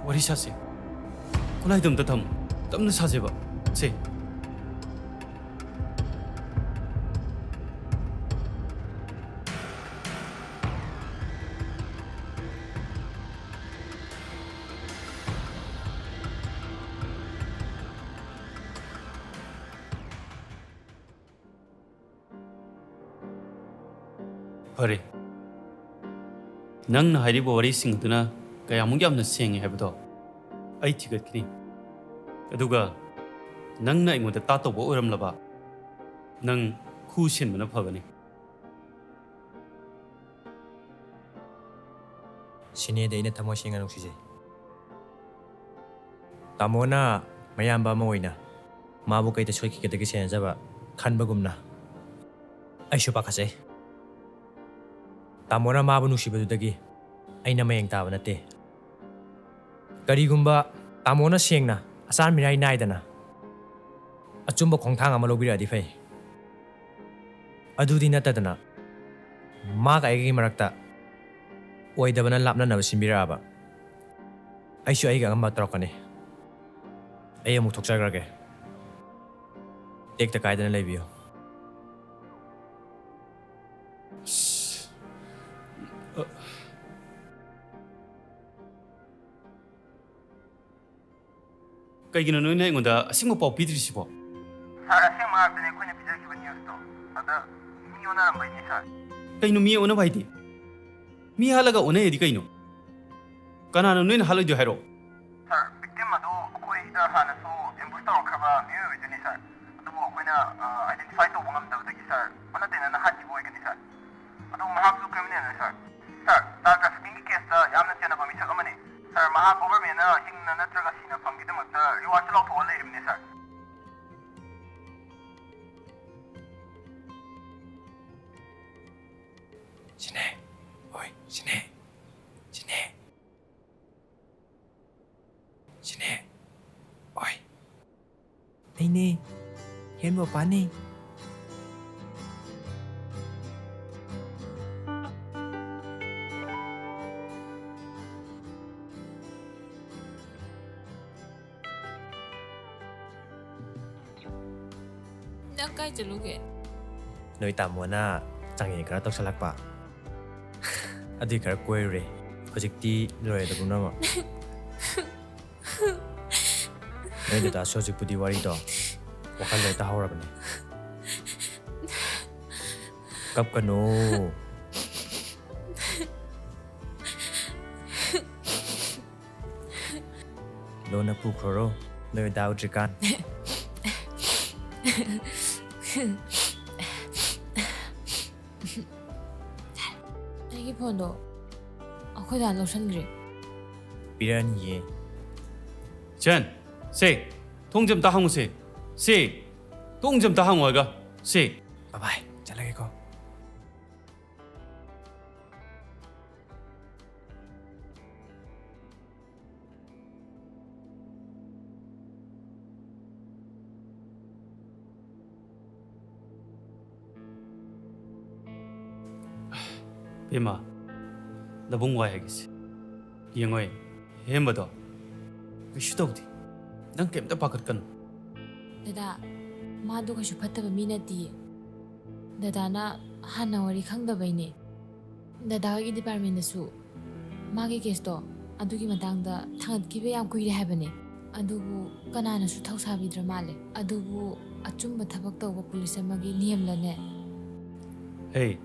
ꯋꯥꯔꯤ ꯁꯥꯁꯦ꯫ ꯈꯨꯠꯂꯥꯏꯗꯣ ꯑꯝꯇ ꯊꯝꯃꯨ꯫ ꯇꯞꯅ ꯁꯥꯁꯦꯕ꯫ ꯁꯦ꯫ ꯐꯔꯦ꯫ ꯅꯪꯅ ꯍꯥꯏꯔꯤꯕ ꯋꯥꯔꯤꯁꯤꯡ ꯑꯗꯨꯅ ꯀꯌꯥꯃꯨꯛ ꯌꯥꯝꯅ ꯁꯦꯡꯉꯦ ꯍꯥꯏꯕꯗꯣ ꯑꯩ ꯊꯤꯒꯠꯀꯅꯤ꯫ ꯑꯗꯨꯒ ꯅꯪꯅ ꯑꯩꯉꯣꯟꯗ ꯇꯥꯠꯇꯧꯕ ꯑꯣꯏꯔꯝꯂꯕ, ꯅꯪ ꯈꯨ ꯁꯦꯟꯕꯅ ꯐꯒꯅꯤ꯫ ꯁꯤꯅꯦꯗꯤ ꯑꯩꯅ ꯊꯃꯣꯏ ꯁꯦꯡꯅ ꯅꯨꯡꯁꯤꯖꯩ꯫ ꯇꯥꯃꯣꯅ ꯃꯌꯥꯝꯕ ꯑꯃ ꯑꯣꯏꯅ ꯃꯥꯕꯨ ꯀꯩꯗ ꯁꯣꯏꯈꯤꯒꯗꯒꯦ ꯁꯦꯟꯅꯖꯕ ꯈꯟꯕꯒꯨꯝꯅ ꯑꯩꯁꯨ ꯄꯥꯈꯠꯆꯩ꯫ ꯇꯥꯃꯣꯅ ꯃꯥꯕꯨ ꯅꯨꯡꯁꯤꯕꯗꯨꯗꯒꯤ ꯑꯩꯅ ꯃꯌꯦꯡ ꯇꯥꯕ ꯅꯠꯇꯦ꯫ ꯀꯔꯤꯒꯨꯝꯕ ꯇꯥꯃꯣꯅ ꯁꯦꯡꯅ ꯑꯆꯥꯟ ꯃꯤꯔꯥꯏ ꯅꯥꯏꯗꯅ ꯑꯆꯨꯝꯕ ꯈꯣꯡꯊꯥꯡ ꯑꯃ ꯂꯧꯕꯤꯔꯛꯑꯗꯤ ꯐꯩ꯫ ꯑꯗꯨꯗꯤ ꯅꯠꯇꯗꯅ ꯃꯥꯒ ꯑꯩꯒꯒꯤ ꯃꯔꯛꯇ ꯑꯣꯏꯗꯕꯅ ꯂꯥꯞꯅꯅꯕ ꯁꯤꯟꯕꯤꯔꯛꯑꯕ꯫ ꯑꯩꯁꯨ ꯑꯩꯒꯤ ꯑꯉꯝꯕ ꯇꯧꯔꯛꯀꯅꯤ꯫ ꯑꯩ ꯑꯃꯨꯛ ꯊꯣꯛꯆꯈ꯭ꯔꯒꯦ꯫ ꯇꯦꯛꯇ ꯀꯥꯏꯗꯅ ꯂꯩꯕꯤꯌꯨ꯫ ꯑꯁ꯫ ꯑ꯫ ꯀꯩꯒꯤꯅꯣ ꯅꯣꯏꯅ ꯑꯩꯉꯣꯟꯗ ꯑꯁꯦꯡꯕ ꯄꯥꯎ ꯄꯤꯗ꯭ꯔꯤꯁꯤꯕꯣ? ꯁꯥꯔ, ꯑꯁꯦꯡꯕ ꯉꯥꯛꯇꯅꯦ ꯑꯩꯈꯣꯏꯅ ꯄꯤꯖꯈꯤꯕ ꯅ꯭ꯌꯨꯁꯇꯣ꯫ ꯑꯗ ꯃꯤ ꯑꯣꯟꯅꯔꯝꯕꯩꯅꯦ, ꯁꯥꯔ꯫ ꯀꯩꯅꯣ ꯃꯤ ꯑꯣꯟꯅꯕ ꯍꯥꯏꯗꯤ? ꯃꯤ ꯍꯥꯠꯂꯒ ꯑꯣꯟꯅꯩ ꯍꯥꯏꯗꯤ ꯀꯩꯅꯣ? ꯀꯅꯥꯅꯣ ꯅꯣꯏꯅ ꯍꯥꯠꯂꯣꯏꯗꯣꯏ ꯍꯥꯏꯔꯛꯑꯣ? ꯁꯥꯔ, ꯚꯤꯛꯇꯤꯝ ꯑꯗꯣ ꯑꯩꯈꯣꯏꯗ ꯍꯥꯟꯅꯁꯨ ꯑꯦꯝꯕꯨꯁ ꯇꯧꯔꯛꯈ꯭ꯔꯕ ꯃꯤꯑꯣꯏ ꯑꯣꯏꯗꯣꯏꯅꯤ, ꯁꯥꯔ꯫ ꯑꯗꯨꯕꯨ ꯑꯩꯈꯣꯏꯅ, ꯑ, ꯑꯥꯏꯗꯦꯟꯇꯤꯐꯥꯏ ꯇꯧꯕ ꯉꯝꯗꯕꯗꯒꯤ, ꯁꯥꯔ, ꯑꯣꯟꯅ ꯇꯩꯅꯅ ꯍꯥꯠꯈꯤꯕ ꯑꯣꯏꯒꯅꯤ, ꯁꯥꯔ꯫ ꯑꯗꯣ ꯃꯍꯥꯛꯁꯨ ꯀ꯭ꯔꯤꯃꯤꯅꯦꯜꯅꯤ, ꯁꯥꯔ꯫ ꯁꯥꯔ, ꯁꯤꯅꯦ꯫ ꯑꯣꯏ, ꯁꯤꯅꯦ꯫ ꯁꯤꯅꯦ꯫ ꯁꯤꯅꯦ꯫ ꯑꯣꯏ꯫ ꯑꯩꯅꯦ꯫ ꯍꯦꯟ ꯃꯄꯥꯅꯦ꯫ ꯅꯪ ꯀꯥꯏ ꯆꯠꯂꯨꯒꯦ? ꯅꯣꯏ ꯇꯥꯃꯣꯅ ꯆꯥꯡꯌꯦꯡ ꯈꯔ ꯇꯧꯁꯜꯂꯛꯄ꯫ ꯑꯗꯨꯏ ꯈꯔ ꯀꯣꯏꯔꯨꯔꯦ꯫ ꯍꯧꯖꯤꯛꯇꯤ ꯂꯣꯏꯔꯦꯗ ꯄꯨꯝꯅꯃꯛ꯫ ꯅꯣꯏ ꯗꯗꯥꯁꯨ ꯍꯧꯖꯤꯛꯄꯨꯗꯤ ꯋꯥꯔꯤꯗꯣ ꯋꯥꯈꯜ ꯂꯣꯏ ꯇꯥꯍꯧꯔꯕꯅꯦ꯫ ꯀꯞꯀꯅꯨ꯫ ꯂꯣꯟꯅ ꯄꯨꯈ꯭ꯔꯣꯔꯣ, ꯅꯣꯏ ꯗꯥ ꯎꯗ꯭ꯔꯤꯀꯥꯟ꯫ ꯑꯩꯒꯤ ꯐꯣꯟꯗꯣ ꯑꯩꯈꯣꯏ ꯗꯥꯅ ꯂꯧꯁꯟꯈ꯭ꯔꯦ꯫ ꯄꯤꯔꯛꯑꯅꯤꯌꯦ꯫ ꯆꯟ, ꯁꯦ, ꯊꯣꯡꯁꯦ ꯑꯝꯇ ꯍꯥꯡꯉꯨꯁꯦ꯫ ꯁꯦ, ꯊꯣꯡꯁꯦ ꯑꯝꯇ ꯍꯥꯡꯉꯨ ꯍꯥꯏꯒ꯫ ꯁꯦ꯫ ꯕꯥꯏ ꯕꯥꯏ, ꯆꯠꯂꯒꯦꯀꯣ꯫ ꯏꯃꯥ, ꯅꯕꯨꯡ ꯋꯥꯏ ꯍꯥꯏꯒꯤꯁꯦ꯫ ꯌꯦꯡꯉꯣꯏ, ꯍꯦꯝꯕꯗꯣ ꯀꯩꯁꯨ ꯇꯧꯗꯦ꯫ ꯅꯪ ꯀꯩꯝꯇ ꯄꯥꯈꯠꯀꯅꯨ꯫ ꯗꯗꯥ, ꯃꯥꯗꯣ ꯀꯩꯁꯨ ꯐꯠꯇꯕ ꯃꯤ ꯅꯠꯇꯤꯌꯦ꯫ ꯗꯗꯥꯅ ꯍꯥꯟꯅ ꯋꯥꯔꯤ ꯈꯪꯗꯕꯩꯅꯦ꯫ ꯗꯗꯥ ꯍꯣꯏꯒꯤ ꯗꯤꯄꯥꯔꯠꯃꯦꯟꯗꯁꯨ ꯃꯥꯒꯤ ꯀꯦꯁꯇꯣ ꯑꯗꯨꯒꯤ ꯃꯇꯥꯡꯗ ꯊꯥꯡꯒꯠꯈꯤꯕ ꯌꯥꯝ ꯀꯨꯏꯔꯦ ꯍꯥꯏꯕꯅꯦ꯫ ꯑꯗꯨꯕꯨ ꯀꯅꯥꯅꯁꯨ ꯊꯧꯁꯥꯕꯤꯗ꯭ꯔ ꯃꯥꯜꯂꯦ꯫ ꯑꯗꯨꯕꯨ ꯑꯆꯨꯝꯕ ꯊꯕꯛ ꯇꯧꯕ ꯄꯨꯂꯤꯁ ꯑꯃꯒꯤ ꯅꯤꯌꯝꯂꯅꯦ? ꯍꯦ,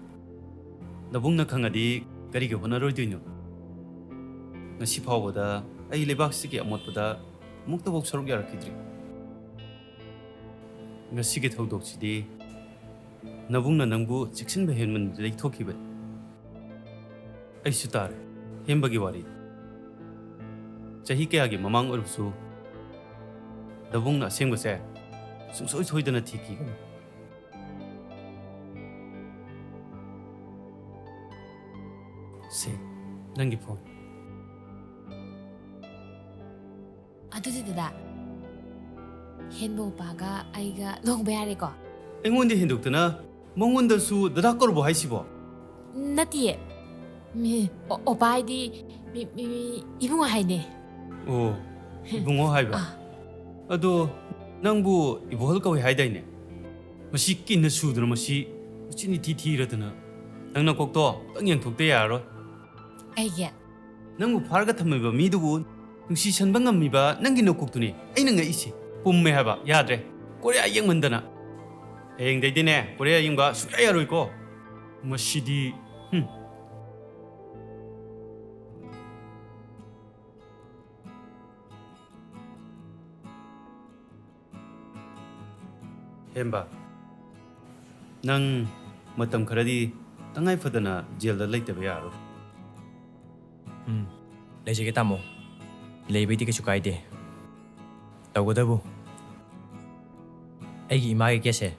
ꯅꯕꯨꯡꯅ ꯈꯪꯉꯗꯤ ꯀꯔꯤꯒꯤ ꯍꯣꯠꯅꯔꯣꯏꯗꯣꯏꯅꯣ? ꯉꯁꯤ ꯐꯥꯎꯕꯗ ꯑꯩ ꯂꯩꯕꯥꯛꯁꯤꯒꯤ ꯑꯃꯣꯠꯄꯗ ꯑꯃꯨꯛꯇꯐꯥꯎ ꯁꯔꯨꯛ ꯌꯥꯔꯛꯈꯤꯗ꯭ꯔꯤ꯫ ꯉꯁꯤꯒꯤ ꯊꯧꯗꯣꯛꯁꯤꯗꯤ ꯅꯕꯨꯡꯅ ꯅꯪꯕꯨ ꯆꯦꯛꯁꯤꯟꯕ ꯍꯦꯟꯃꯟꯕꯗ ꯂꯩꯊꯣꯛꯈꯤꯕꯅꯤ꯫ ꯑꯩꯁꯨ ꯇꯥꯔꯦ ꯍꯦꯝꯕꯒꯤ ꯋꯥꯔꯤ꯫ ꯆꯍꯤ ꯀꯌꯥꯒꯤ ꯃꯃꯥꯡ ꯑꯣꯏꯔꯕꯁꯨ ꯅꯕꯨꯡꯅ ꯑꯁꯦꯡꯕꯁꯦ ꯁꯨꯡꯁꯣꯏ ꯁꯣꯏꯗꯅ ꯊꯤꯈꯤꯒꯅꯤ꯫ ꯁꯦ, ꯅꯪꯒꯤ ꯐꯣꯟ꯫ ꯑꯗꯨꯗꯤ ꯗꯗꯥ, ꯍꯦꯟꯕ ꯎꯄꯥꯒ ꯑꯩꯒ ꯂꯨꯍꯣꯡꯕ ꯌꯥꯔꯦꯀꯣ? ꯑꯩꯉꯣꯟꯗ ꯍꯦꯟꯗꯣꯛꯇꯅ ꯃꯉꯣꯟꯗꯁꯨ ꯗꯗꯥ ꯀꯧꯔꯕꯣ ꯍꯥꯏꯁꯤꯕꯣ? ꯅꯠꯇꯤꯌꯦ꯫ ꯃꯤ, ꯑꯣ-, ꯑꯣꯄꯥ ꯍꯥꯏꯗꯤ ꯃꯤ, ꯃꯤ, ꯃꯤ ꯏꯕꯨꯡꯉꯣ ꯍꯥꯏꯅꯦ꯫ ꯑꯣ, ꯏꯕꯨꯡꯉꯣ ꯍꯥꯏꯕ? ꯑꯥ꯫ ꯑꯗꯣ ꯅꯪꯕꯨ ꯏꯕꯣꯍꯜ ꯀꯧꯏ ꯍꯥꯏꯗꯥꯏꯅꯦ? ꯃꯁꯤ ꯀꯤꯟꯅ ꯁꯨꯗꯅ, ꯃꯁꯤ ꯃꯆꯤꯟ ꯏꯊꯤ ꯊꯤꯔꯗꯅ꯫ ꯅꯪ ꯅꯀꯣꯛꯇꯣ ꯑꯝꯇꯪ ꯌꯦꯡꯊꯣꯛꯇ ꯌꯥꯔꯔꯣꯏ꯫ ꯀꯩꯒꯤ? ꯅꯪꯕꯨ ꯐꯥꯔꯒ ꯊꯝꯃꯤꯕ ꯃꯤꯗꯨꯕꯨ ꯅꯨꯡꯁꯤꯁꯟꯕ ꯉꯝꯃꯤꯕ ꯅꯪꯒꯤ ꯅꯀꯣꯛꯇꯨꯅꯤ ꯑꯩꯅ ꯉꯛꯏꯁꯦ꯫ ꯄꯨꯝꯃꯦ ꯍꯥꯏꯕ, ꯌꯥꯗ꯭ꯔꯦ꯫ ꯀꯣꯔꯤꯌꯥ ꯌꯦꯡꯃꯟꯗꯅ꯫ ꯍꯌꯦꯡꯗꯩꯗꯤꯅꯦ, ꯀꯣꯔꯤꯌꯥ ꯌꯦꯡꯕ ꯁꯨꯡꯌꯥ ꯌꯥꯔꯣꯏꯀꯣ꯫ ꯃꯁꯤꯗꯤ, ꯍꯨꯝ꯫ ꯍꯦꯝꯕ, ꯅꯪ ꯃꯇꯝ ꯈꯔꯗꯤ ꯇꯉꯥꯏ ꯐꯗꯅ ꯖꯦꯜꯗ ꯂꯩꯇꯕ ꯌꯥꯔꯔꯣꯏ꯫ ꯎꯝ, ꯂꯩꯖꯒꯦ ꯇꯥꯃꯣ꯫ ꯂꯩꯕꯩꯗꯤ ꯀꯩꯁꯨ ꯀꯥꯏꯗꯦ꯫ ꯇꯧꯕꯇꯕꯨ ꯑꯩꯒꯤ ꯏꯃꯥꯒꯤ ꯀꯦꯁꯁꯦ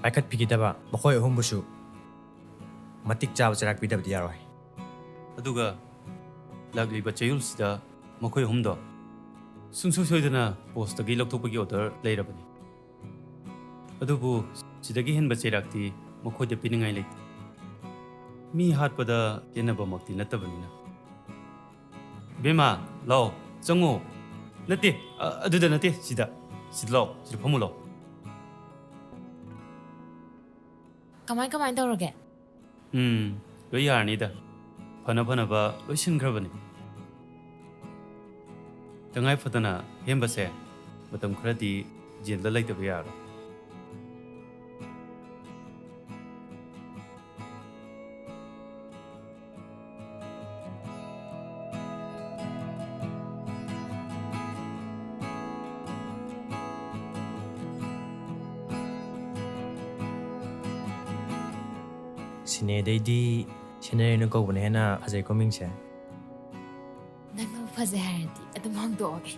ꯄꯥꯏꯈꯠꯄꯤꯒꯗꯕ ꯃꯈꯣꯏ ꯑꯍꯨꯝꯕꯨꯁꯨ ꯃꯇꯤꯛ ꯆꯥꯕ ꯆꯩꯔꯥꯛ ꯄꯤꯗꯕꯗꯤ ꯌꯥꯔꯣꯏ꯫ ꯑꯗꯨꯒ ꯂꯥꯛꯂꯤꯕ ꯆꯌꯣꯜꯁꯤꯗ ꯃꯈꯣꯏ ꯑꯍꯨꯝꯗꯣ ꯁꯨꯡꯁꯣꯏ ꯁꯣꯏꯗꯅ ꯄꯣꯁꯇꯒꯤ ꯂꯧꯊꯣꯛꯄꯒꯤ ꯑꯣꯔꯗꯔ ꯂꯩꯔꯕꯅꯤ꯫ ꯑꯗꯨꯕꯨ ꯁꯤꯗꯒꯤ ꯍꯦꯟꯕ ꯆꯩꯔꯥꯛꯇꯤ ꯃꯈꯣꯏꯗ ꯄꯤꯅꯤꯡꯉꯥꯏ ꯂꯩꯇꯦ꯫ ꯃꯤ ꯍꯥꯠꯄꯗ ꯌꯦꯠꯅꯕꯃꯛꯇꯤ ꯅꯠꯇꯕꯅꯤꯅ꯫ ꯏꯕꯦꯝꯃ, ꯂꯥꯛꯑꯣ, ꯆꯪꯉꯣ꯫ ꯅꯠꯇꯦ, ꯑ-, ꯑꯗꯨꯗ ꯅꯠꯇꯦ, ꯁꯤꯗ, ꯁꯤꯗ ꯂꯥꯛꯑꯣ, ꯁꯤꯗ ꯐꯝꯃꯨ ꯂꯥꯛꯑꯣ꯫ ꯀꯃꯥꯏ, ꯀꯃꯥꯏ ꯇꯧꯔꯒꯦ? ꯎꯝ, ꯂꯣꯏ ꯌꯥꯔꯅꯤꯗ꯫ ꯐꯅ ꯐꯅꯕ ꯂꯣꯏ ꯁꯤꯟꯈ꯭ꯔꯕꯅꯤ꯫ ꯇꯉꯥꯏ ꯐꯗꯅ ꯍꯦꯝꯕꯁꯦ ꯃꯇꯝ ꯈꯔꯗꯤ ꯖꯦꯜꯗ ꯂꯩꯇꯕ ꯌꯥꯔꯣꯏ꯫ ꯁꯤꯅꯦꯗꯩꯗꯤ ꯁꯤꯅꯔꯦꯅ ꯀꯧꯕꯅ ꯍꯦꯟꯅ ꯐꯖꯩꯀꯣ ꯃꯤꯡꯁꯦ꯫ ꯅꯪꯅ ꯐꯖꯩ ꯍꯥꯏꯔꯗꯤ ꯑꯗꯨꯝ ꯍꯣꯡꯗꯣꯛꯑꯒꯦ꯫